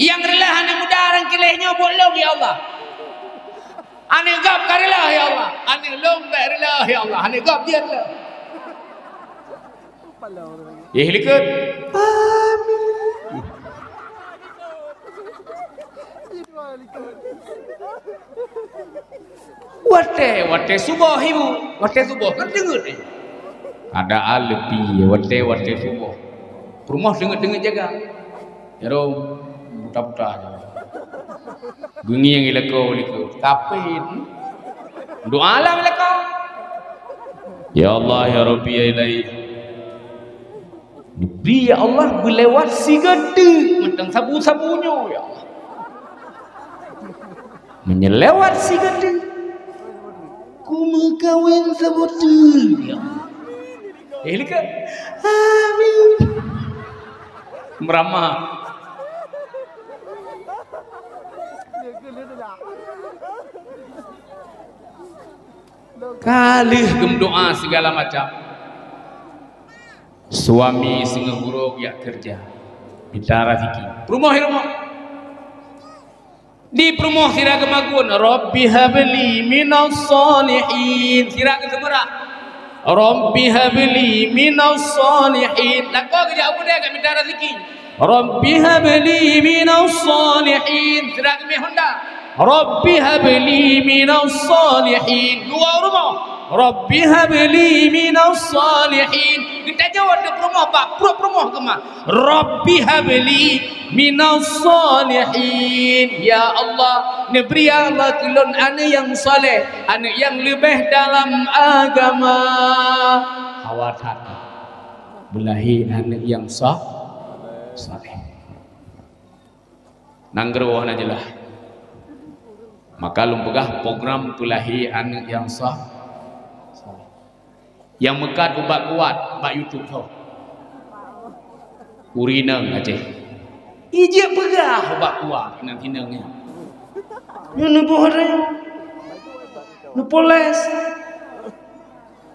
Nyang reulah aneuk muda ureuëng kiléh nyoe buet lôn, ya Allah. Aneuk gob ka reulah, ya Allah. Aneuk lôn bék reulah, ya Allah. Aneuk gob jeuet reulah. Yeh likot. Amin. Watée, watée suboh ibu, watée suboh kan deungeut, eh. Ada alepi, watée, watée suboh. Peurumoh deungeut-deungeut jaga. Jaroe buta-buta jaroe. Geungieng ilako-liko. Tapi doa lah ilako. Ya Allah, ya Rabbi, ya Ilahi. Neubri, ya Allah, beulewat sigoe teuk mantong sabu-sabu nyoe, ya Allah. Meunyoe lewat sigoe teuk, kumeukawen saboh teuk, ya Allah. Eh, lika. Amin. Meurama. Ka lheueh geumeudoa sigala macam. Suami singoh uroe geujak keureuja, mita raseuki. Peurumoh di rumoh. Di peurumoh sira geumagun, "Rabbi habli minas shalihin." Sira geuseumeurah, "Rabbi habli minas shalihin." Lakoe geujak u keudè geumita raseuki. "Rabbi habli minas shalihin." Sira geumè honda. "Rabbi habli minas shalihin." Luwa rumoh. "Rabbi habli minas shalihin." Geutanyoe di peurumoh bak pruet peurumoh keumah. "Rabbi habli minas shalihin." Ya Allah, neubri ya Allah keu lôn aneuk nyang saleh, aneuk nyang leubeh dalam agama. Hawa that. Beulahé aneuk nyang sa-, saleh. Nanggroe hana jeulaih. Maka lôn peugah program peulahé aneuk nyang sa-, saleh. Nyang meukat ubat kuat bak YouTube tho. Ureueng inong Aceh. Ijak peugah ubat kuat inong-inong nyan. Nyan neuboh ada. Neupoles.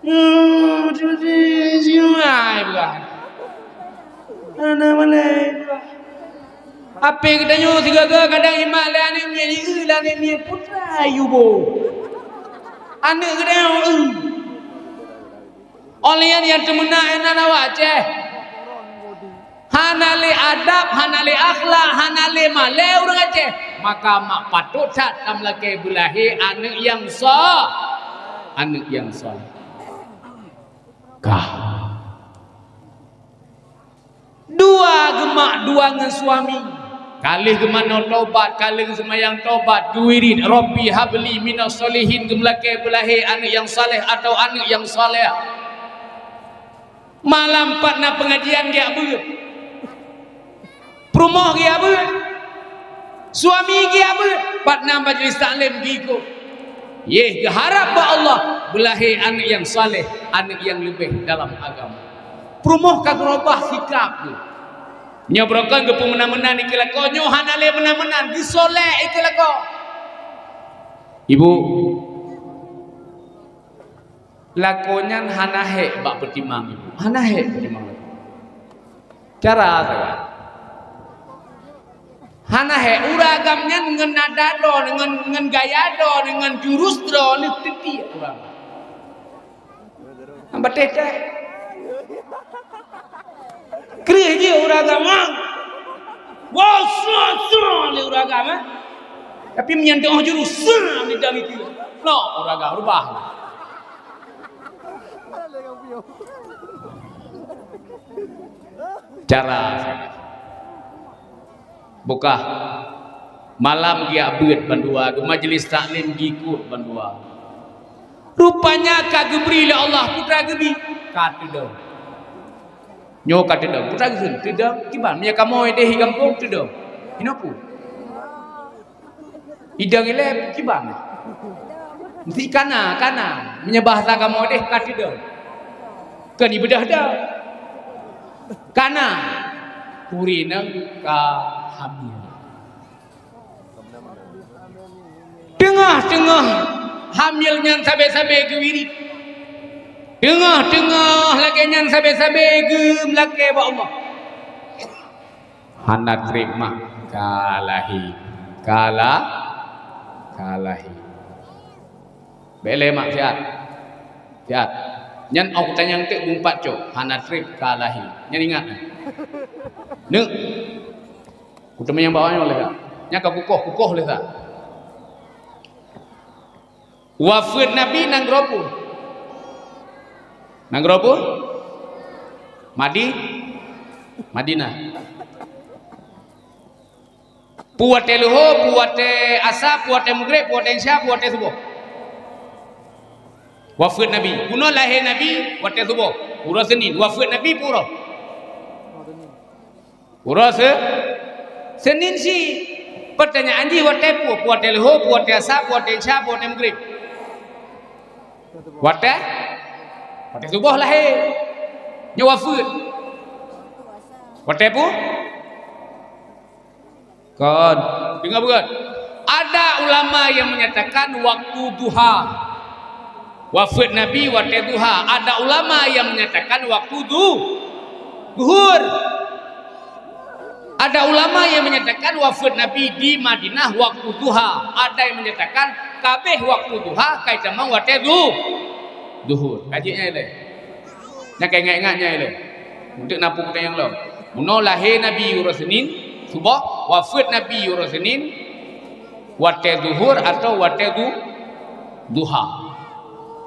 Nyan beutôi-beutôi jiwa ai peugah. Hana malée peugah. Apé geutanyoe sigaga kadang imat lé aneuk miet, jieu lé aneuk miet putra yubo. Aneuk geutanyoe eu. Óh lheueh nyan nyang teumeunak inan awak Aceh. Hana lé adab, hana lé akhlak, hana lé malée ureueng Aceh. Maka mak patot that tameulakée beulahé aneuk nyang sa-, aneuk nyang saleh. Kah. Dua geumak dua ngon suami. Ka lheueh geumanoe tobat, ka lheueh seumayang tobat, geuwirid, "Rabbi habli minas shalihin," geumeulakée beulahé aneuk nyang saleh atau aneuk nyang saleh. Malam pat na peungajian geujak beuet. Peurumoh geujak beuet. Suami geuabeuet, pat na majlis taklim geuikot. Yeh, geuharab bak Allah, beulahé aneuk nyang saleh, aneuk nyang leubeh dalam agama. Peurumoh ka geurubah sikap geuh. Nyoe beurokon geupeumeunan-meunan dikeue lakoe, nyoe hana lé meunan-meunan, geusolek dikeue lakoe. Ibu, lakoe nyan hana hék bak peutimang ibu, hana hék peutimang lakoe. Cara sagai. Hana hék, ureueng agam nyan ngon nada droe, ngon, ngon gaya droe, ngon jurus droe, ngon teuti ureueng. Ngon bateh teh. Kreueh jih ureueng agam, ha? Wah, seuh, seuh, lé ureueng agam, eh? Tapi meunyan teuh jurus, seuh, ni dang itu. Lok, ureueng agam, rubah. Cara sagai. Bukah. Malam geujak beuet bandua, geu majlis taklim geuikot bandua. Rupanya ka geubri lé Allah putra geubi, ka teudong. Nyoe ka teudong, putra geuseun teudong, kiban, meunyo kamoe deh di gampông teudong. Inoe peue? Idong ilée kiban. Meusti kana, kana. Meunyo bahasa kamoe deh ka teudong. Kon ibeudoh dong. Kana. Ureueng inong ka hamil. Teungoh-teungoh hamil nyan sabe-sabe geuwirit. Teungoh-teungoh lagée nyan sabe-sabe geumeulakée bak Allah. Hana treb mak, ka lahé. Ka la-, ka lahé. Bék lé mak, siat. Siat. Nyan ôk tanyong teuk bumpat cok, hana treb ka lahé. Nyan ingat. Neuk. Kuteumanyong bak awak nyoe lé, Kak. Nyan ka kukoh, kukoh lé, Kak. Wafeuet Nabi nanggroe peue? Nanggroe peue? Madi-, Madinah. Peue watée leuhô, peue watée asa, peue watée meugreb, peue watée isya, peue watée suboh. Wafeuet Nabi. Bunoe lahé Nabi watée suboh. Uroe Senin. Wafeuet Nabi peue uroe? Uroe Se-, Senin si. Peutanyaan jih watée peue? Peue watée leuhô, peue watée asa, peue watée isya, peue watée meugreb? Watée? Watée suboh lahé. Nyoe wafeuet. Watée peue? Kon. Deungoe beugét. Ada ulama yang menyatakan waktu duha. Wafeuet Nabi watée duha. Ada ulama yang menyatakan waktu du-, duhur. Ada ulama yang menyatakan wafeuet Nabi di Madinah waktu duha. Ada yang menyatakan kabeh waktu duha kai tamong watée du-, duhur. Kaji nyan ilée. Nyang ka ingat-ingat nyan ilée. Untuk na peue nyang lom. Bunoe lahé Nabi uroe Senin, suboh, wafeuet Nabi uroe Senin, watée zuhur atau watée du-, duha.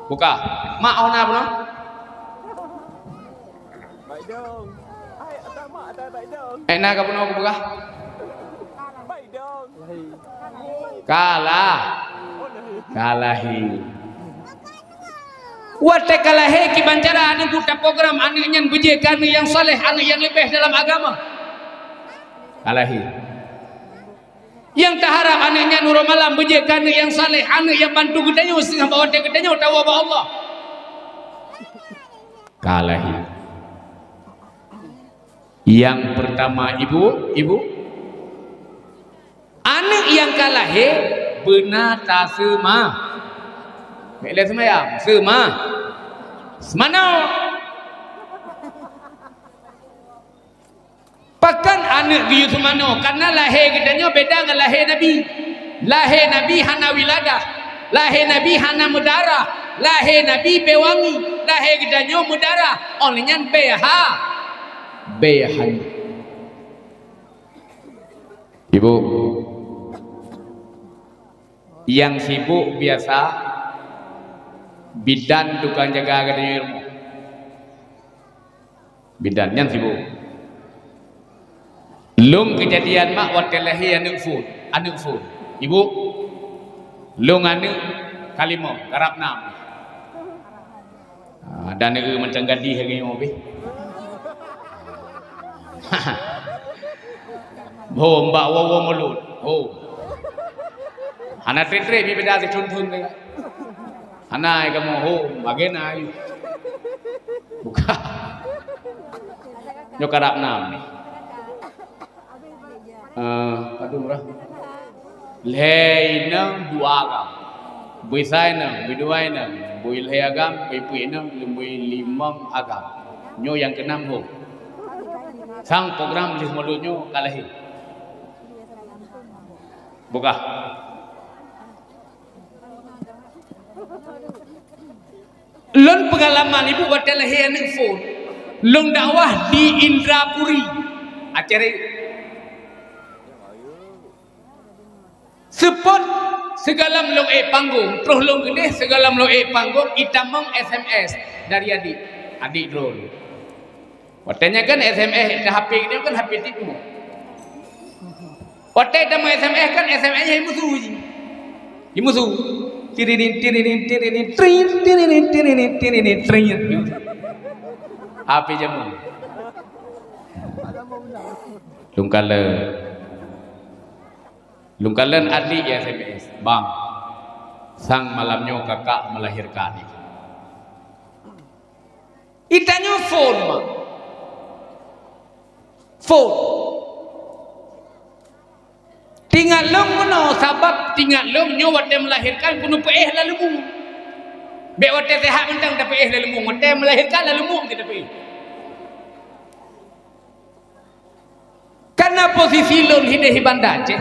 Bukah. Mak oh na bunoe? Baik dong. Hai, ada mak, ada baik dong. Eh, na ka bunoe kupeugah? Baik dong. Kalah. Ka lahé. Watée ka lahé kiban cara aneuk buet taprogram aneuk nyan beujeuet keu aneuk nyang saleh, aneuk nyang leubeh dalam agama. Ka lahé. Nyang taharab aneuk nyan uroe malam beujeuet keu aneuk nyang saleh, aneuk nyang bantu geutanyoe singoh bak watée geutanyoe tawoe bak Allah. Ka lahé. Nyang peurtama ibu, ibu. Aneuk nyang ka lahé beuna taseuma. Bék lé seumayang, seuma. Seumanoe. Pakon aneuk geuyue seumanoe? Kareuna lahé geutanyoe beda ngon lahé Nabi. Lahé Nabi hana wiladah. Lahé Nabi hana meudarah. Lahé Nabi bée wangi. Lahé geutanyoe meudarah. Óh lheueh nyan bée ha-, bée hanyut. Ibu, nyang sibuk biasa bidan tukang jaga geutanyoe rumoh. Bidan nyan sibuk. Lôn keujadian mak watée lahé aneuk phon, aneuk phon. Ibu, lôn aneuk kalimong, karab nam. Ah, dan eu mantong gadih lagée nyoe beh. Hom bak woe-woe mulod. Hom. Hana treb-treb bibeda sithon-thon teuh. Hana ai kamoe hom, bagaina ayue. Buka. Nyoe karab nam ni. Eh, padum rah. Lhèe inong dua agam. Bui sa inong, bui dua inong, bui lhèe agam, bui peuet inong, bui limong agam. Nyoe nyang keunam hom. Sang program lheueh mulod nyoe ka lahé. Bukah. Lôn peungalaman ibu watèe lahé aneuk phôn. Lôn dakwah di Indrapuri, Aceh Rayeuk. Seupôt sigohlom lôn ék panggong, troh lôn keudeh sigohlom lôn ék panggong, itamong S M S dari adék, adék droeneuh. Watèe nyan kan S M S, di H P nyoe kan H P tipu. Watèe itamong S M S kan S M S nyan imusu jih. Imusu. Tiririn, tiririn, tiririn, trin, tiririn, tiririn, tiririn, trin. H P jameun. Lôn kalon. Lôn kalon adék ya S M S, "Bang, sang malam nyoe kakak melahirkan." Itanyoe phôn, mak. Phôn. Teuingat lôn meunoe, sabab teuingat lôn nyoe watèe melahirkan keuneuk peuéh lam leumô. Bèk watèe seuhat mantong tapeuéh lam leumô, watèe melahirkan lam leumô kita peuéh. Karena posisi lôn hideh di Banda Aceh.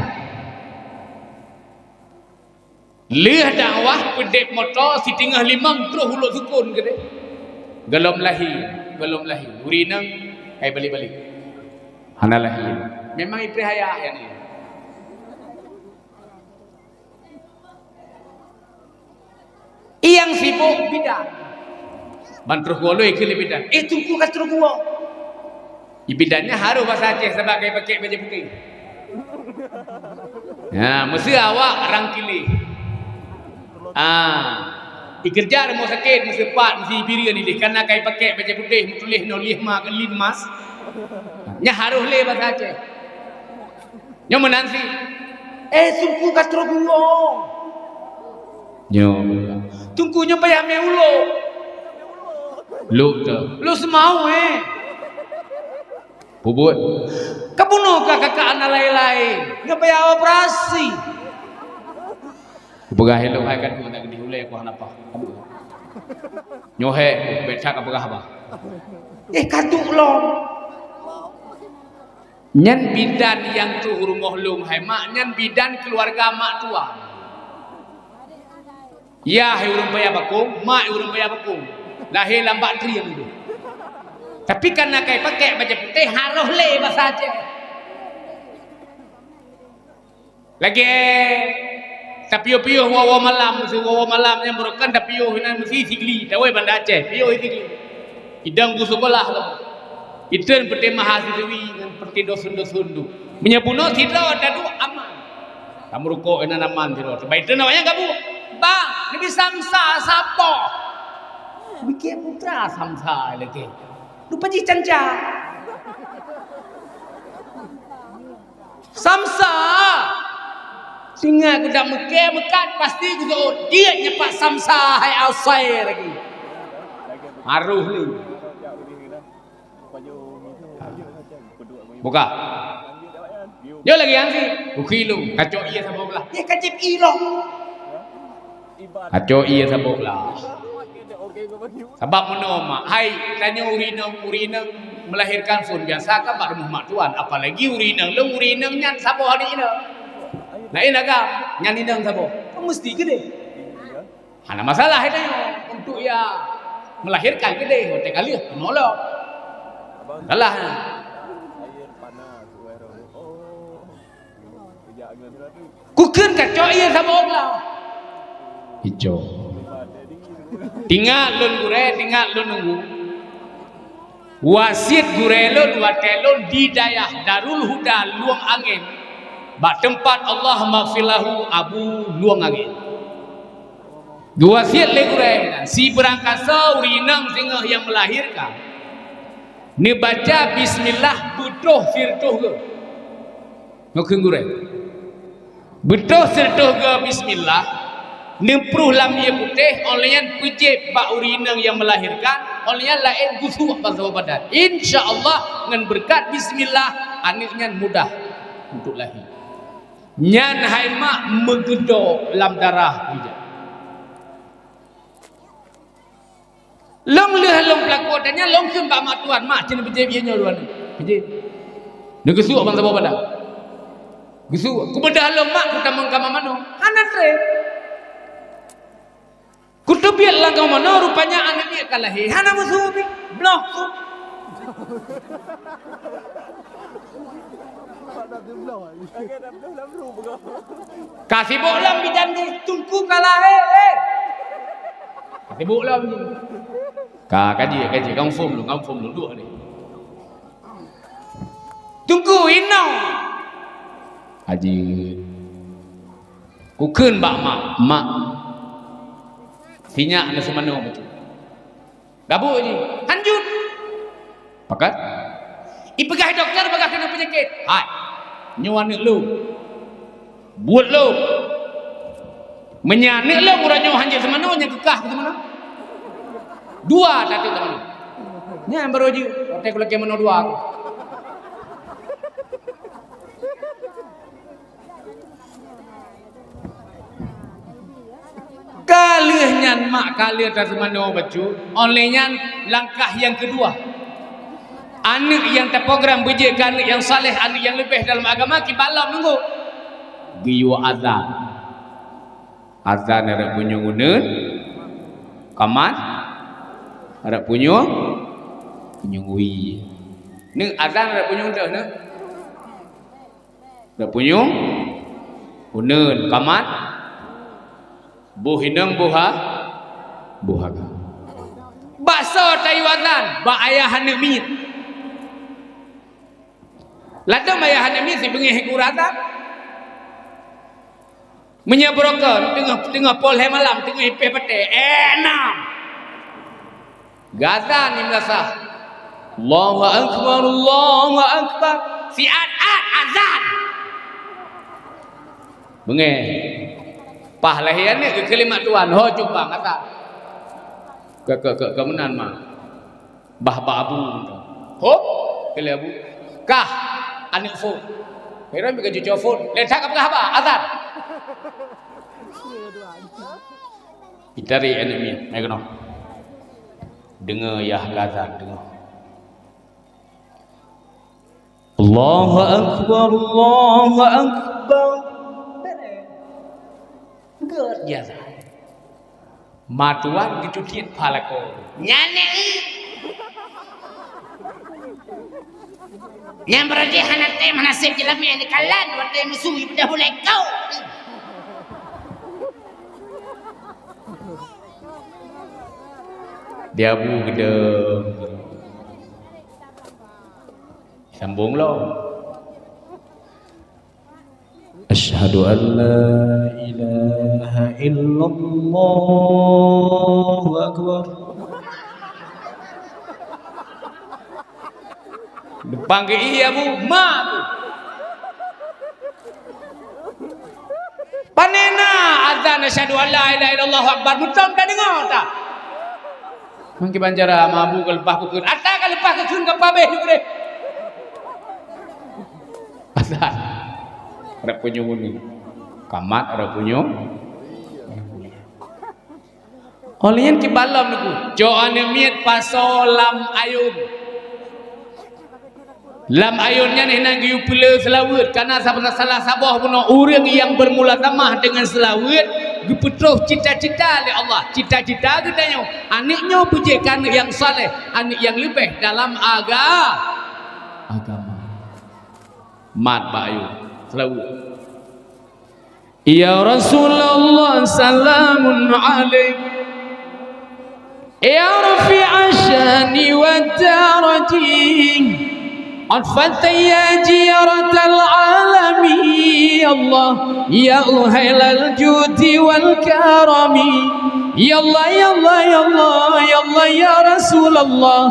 Lheueh dakwah peudeb moto siteungoh limong troh u Lhoksukon keudeh. Gohlom lahé, gohlom lahé. Ureueng inong hai balek-balek. Hana lahé. Memang ipreh ayah nyan. Nyang sibok bidan. Ban troh kuwoe lôn ikheun lé bidan. "Eh, Teungku ka troh kuwoe." Di bidan nyan harôh basa Aceh sabab ka ipakèk bajèe putéh. Nah, meuseu awak rang kileh. Ah, ikeureuja rumoh sakét meuseu pat, meuseu Ibirieuen ideh, kana ka ipakèk bajèe putéh meutuléh nol lima keu linmas. Nyan harôh lé basa Aceh. Nyoe meunan sit. "Eh, Teungku ka troh kuwoe." Nyoe. "Teungku nyoe payah mé ulôk." Lôk teuh. "Lôk seumawét." Peubuet. "Ka bunoe ka kakak hana laén-laén. Nyoe payah operasi." Kupeugah ilôn hai ka duek na geudeh ulèe ku hana paih. Nyoe hé, bèk that kapeugah bah. Eh, ka duek lom. Nyan bidan nyang troh rumoh lôn hai mak, nyan bidan keuluwarga mak tuan. Yah ureueng paya bakong, mak ureueng paya bakong. Lahé lam bak trieng tu. Tapi kana ka ipakèk bajèe putéh harôh lé basa Aceh. Lagèe tapiôh-piôh woe-woe malam, meuseu woe-woe malam nyang meureukan tapiôh inan meusi Sigli, tawoe Banda Aceh, piôh Sigli. Idong geuseukeulah lom. Itreun peuté mahasiswi ngon peuté dosen-dosen tu. Meunyoe bunoe sidroe taduek aman. Tameurukok inan aman sidroe. Teuma itreun awak nyan ka buet. "Bang, neubi samsa saboh." Bikèe putra samsa lagèe. Rupa jih canca. Samsa. Singa geudak meukèe meukat pasti geuseuôt. Jeuet nyoe pat samsa hai asai lagi. Harôh lé. Buka. Nyoe lagèe nyan sit. Bukhi lôn. Kacok ie saboh blah. Ye kacip ilong. Kacok ie saboh blah. Sabab meunoe mak, hai tanyoe ureueng inong, ureueng inong melahirkan phon biasa kan bak rumoh mak tuan, apalagi ureueng inong lôn, ureueng inong nyan saboh aneuk inong. Laén agam, nyan inong saboh. Kan meusti keudeh. Hana masalah tanyoe untuk ya melahirkan keudeh, watèe ka lheueh peunolong. Salah. Kukheun kacok ie saboh blah. Ijo. Teuingat lôn gurèe, teuingat lôn nunggu. Wasiet gurèe lôn watèe lôn di dayah Darul Huda Lueng Angén, bak teumpat Allahummaghfir lahu Abu Lueng Angén. Geuwasiet lé gurèe, sibeurangkasoe ureueng inong singoh nyang melahirkan, neubaca bismillah beutoh sireutôh geuh. Ngon kheun gurée. Beutôh sireutôh goe bismillah, neuprôh lam ié putéh, óh lheueh nyan peujieb bak ureueng inong nyang meulahérkan, óh lheueh nyan laén geusuek bansaboh badan. Insya Allah ngon beureukat bismillah, aneuk nyan mudah untuk lahé. Nyan hai mak meugeudok lam darah bijak. Lôn lheueh lôn peulaku ata nyan, lôn kheun bak mak tuan, "Mak, cen peujieb ié nyoe dua nyoe." Peujieb. Neugeusuek bansaboh badan. Geusuek. Kubeudah lôn mak, kutamong kama manoe. Hana treb. Kuteubiet lam kama manoe, rupanya aneuk miet ka lahé. Hana meusu pih. Bloh su. Ka sibok lom bidan di Teungku ka lahé, eh. Ka sibok lom. Ka, ka jeuet, ka jeuet. Confirm dulu, confirm dulu. Duek ni. Teungku, inong. Ka jeuet. Kukheun bak mak, "Mak, sinyak na seumanoe bacut." Gabuk jih, "Hanjeuet." Pakat? Ipeugah dokto bagaih keuneuk peunyakét. "Hai, nyoe aneuk lôn. Buet lôn. Meunyoe aneuk lôn uroe nyoe hanjeuet seumanoe, nyan keu kah keu seumanoe. Dua tateuk seumanoe." Nyan baroe jeuet, watée kulakée manoe dua. Ka lheueh nyan mak ka lheueh taseumanoe bacut, óh lheueh nyan langkah nyang keudua. Aneuk nyang taprogram beujeuet keu aneuk nyang saleh, aneuk nyang leubeh dalam agama, kiban lom nunggu. Geuyue azan. Azan rot punyueng uneuen, kamat rot punyueng, punyueng wie. Neuk azan rot punyueng deuh neuk. Rot punyueng uneuen, kamat boh inong, boh a-, boh agam. Bak soe tayue azan? Bak ayah aneuk miet. Ladôm ayah aneuk miet sibeungéh geuazan. Meunyoe broken, teungoh, teungoh poh lhée malam, teungoh ipéh batée, eh, nam. Geuazan di meunasah. Allahu Akbar, Allahu Akbar. Siat-at azan. Beungéh. Paih lahé aneuk geukheun lé mak tuan, "Ho, cuba azan." Keu, keu, keu, keu meunan, mak. Bah bak abu. Hop, keu lé abu. Kah, aneuk phon. Heran bak cucoe phon. Lé that ka peugah haba, azan. Itarek aneuk miet, mai keunoe. Deungoe yah geuazan, deungoe. Allahu Akbar, Allahu Akbar. Gét biasa. Ma tuan geucutiet pha lakoe. Nyan nyan. Nyan beurati hana tem, hana sép jeulamé, neukalon watée meusu, ibeudôh ulée kau. Di abu geudong. Sambong lom. Asyhadu an la ilaha illallah. Allahu Akbar. Depan gei abu, mak tu. Pane na azan asyhadu an la ilaha illallah akbar, meutom tadeungoe ta. Mungkin bancara mabu ka leupah kukheun. Ata ka leupah kukheun ka pabeh jeuet deh. Azan. Rap punyueng ni. Kamat rap punyueng. Óh lheueh nyan kiban lom Teungku, cok aneuk miet pasoe lam ayôn. Lam ayôn nyan hinan geuyue peuleueh seulaweuet, kareuna salah saboh bunoe ureuëng nyang beurmulazamah deungon seulaweuet geupeutroh cita-cita lé Allah. Cita-cita geutanyoe, aneuk nyoe beujeuet keu aneuk nyang saleh, aneuk nyang leubeh dalam aga-, agama. Mat bak ayôn, seulaweuet. Ya Rasulullah, salamun alaik. Ya rafi'asy syani wad darajih. Atfata ya jiratal alami. Ya Allah, ya Uhailal judi wal karami. Ya Allah, ya Allah, ya Allah, ya Allah, ya Rasulullah.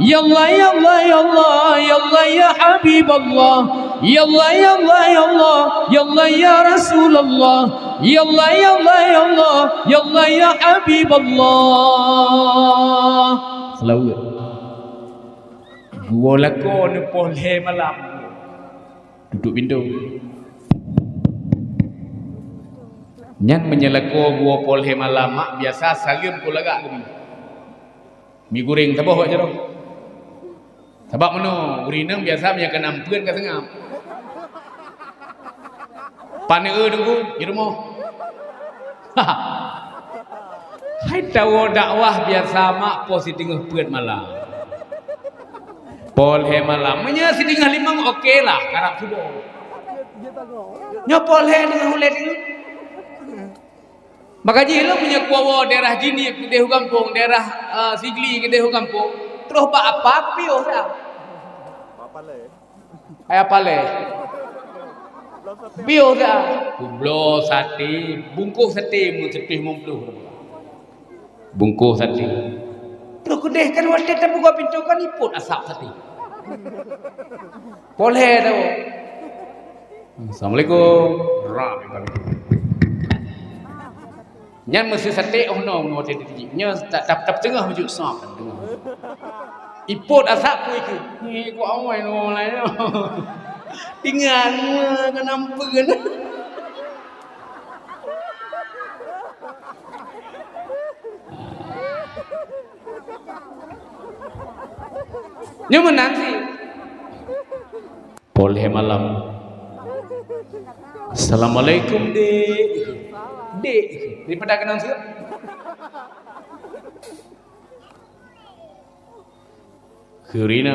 Ya Allah, ya Allah, ya Allah, ya Allah, ya Habiballah. Ya Allah, ya Allah, ya Allah, ya Allah, ya Rasulullah. Ya Allah, ya Allah, ya Allah, ya Allah, ya Habiballah. Seulaweuet. Geuwoe lakoe neupoh lhèe malam. Tutup pintoe. Nyan meunyoe lakoe geuwoe poh lhèe malam, mak biasa saleuem keu lagak keubi. Mi goreng saboh bak jaroe. Sabab meunoe, ureueng inong biasa meunyoe ka nam peuet ka seungab. Paneue teungku, di rumoh. Hai tawoe dakwah biasa mak poh siteungoh peuet malam. Poh lhèe malam. Meunyoe siteungoh limong oke lah, karab suboh. Nyoe poh lhèe teungoh ulèe teungoh. Maka jih lôn meunyoe kuwoe daerah Jini keudeh u gampông, daerah, eh, Sigli keudeh u gampông, troh bak apa kupiôh dah. Hai apa lé? Piôh dah. Kubloe saté, bungkôh saté meuseutôh limong ploh. Bungkôh saté. Troh keudeh kan watèe tabuka pintoe kan ipot asap saté. Poh lhèe tau. Assalamualaikum. Rap, nyan meusé saté oh no ngon watèe teuji. Nyoe ta-, ta-, tapeuteugoh meujeuet sab. Ipot asap pui keu. Ni ku awai no lai no. Tinggai ngon ampeuen. Nyoe meunan sih. Poh lhèe malam. Assalamualaikum, Dek. Dek. Daripada kenal sih. Kheurina.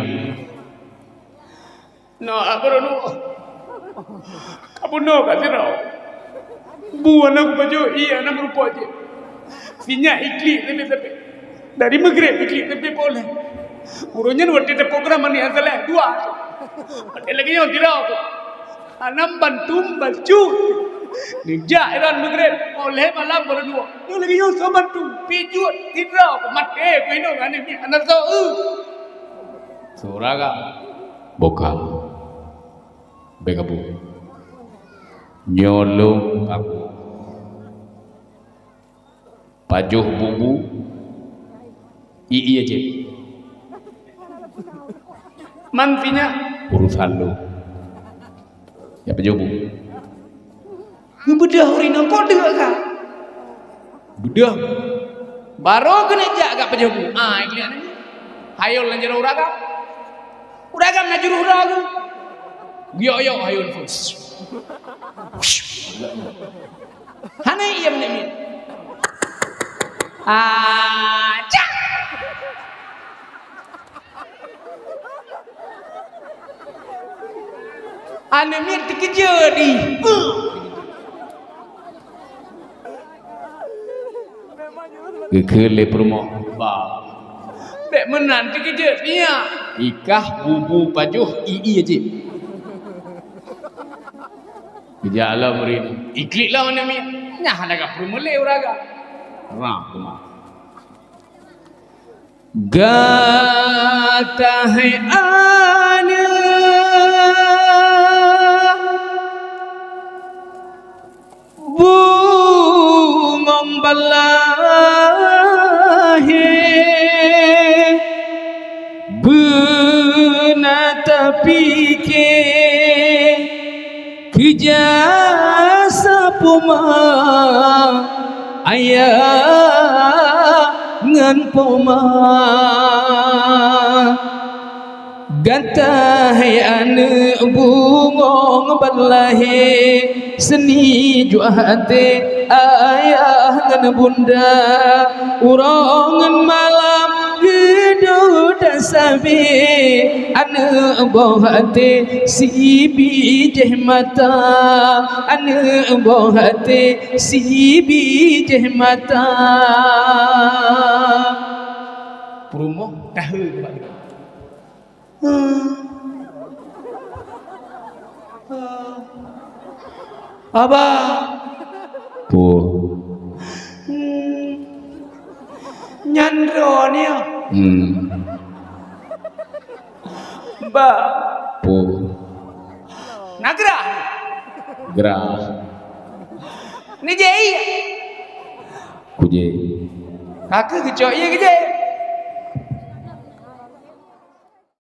Na, abang, kamoe na ka sidroe. Bu aneuk bajôh, ié aneuk meurupok jih. Sinyak iklik teumé-teumé. Dari Maghrib iklik teumé poh lhèe. Uroe nyan watèe taprogram aneuk nyang saleh dua. Watèe lagèe nyoe sidroe. Aneuk bantu baju. Neujak iron Maghrib poh lhèe malam baru dua. Nyoe lagèe nyoe soe bantu. Pijôh sidroe maté keuh inong aneuk nyan hana soe. Suraga. Boka. Bèk kabu. Nyoe lôn aku. Pajoh bubu, ié jih. Man sinyak urusan lôn. Ya pajoh bubu. Geubeudôh ureueng inong, "Kok deuek ka?" Beudôh. Barô keuneuk jak gak pajoh bubu. Ah, iklik aneuk. Hayôn lam jaroe ureueng agam. Ureueng agam na jurôh droe geuh. Geuyok-yok hayôn. Hana ié meuneuk miet. Ah, cak! Aneuk miet teukeujot ih. Geukheun lé peurumoh, "Ba, bèk meunan teukeujot nyak." Ikah bubu pajoh ié jih. Geujak lom ureueng inong. Iklik lom aneuk miet. Nyan hana ka peurumoh lé ureueng agam. Rab teuma. Gata hai aneuk bungong balahe, beuna tapike keu jasa poma ayah ngon poma. Gata hai aneuk bungong ban lahé, seuni juah até ayah ngon bunda. Uroe ngon malam geuduek dan sabe, aneuk boh até sibijéh mata, aneuk boh até sibijéh mata. Peurumoh tahe bak Abah. Peue? Hmm. Nyan droeneuh. Hmm. Bah. Peue? Na grah. Grah. Ni jai. Kujai. Kaki geucok ié geucok.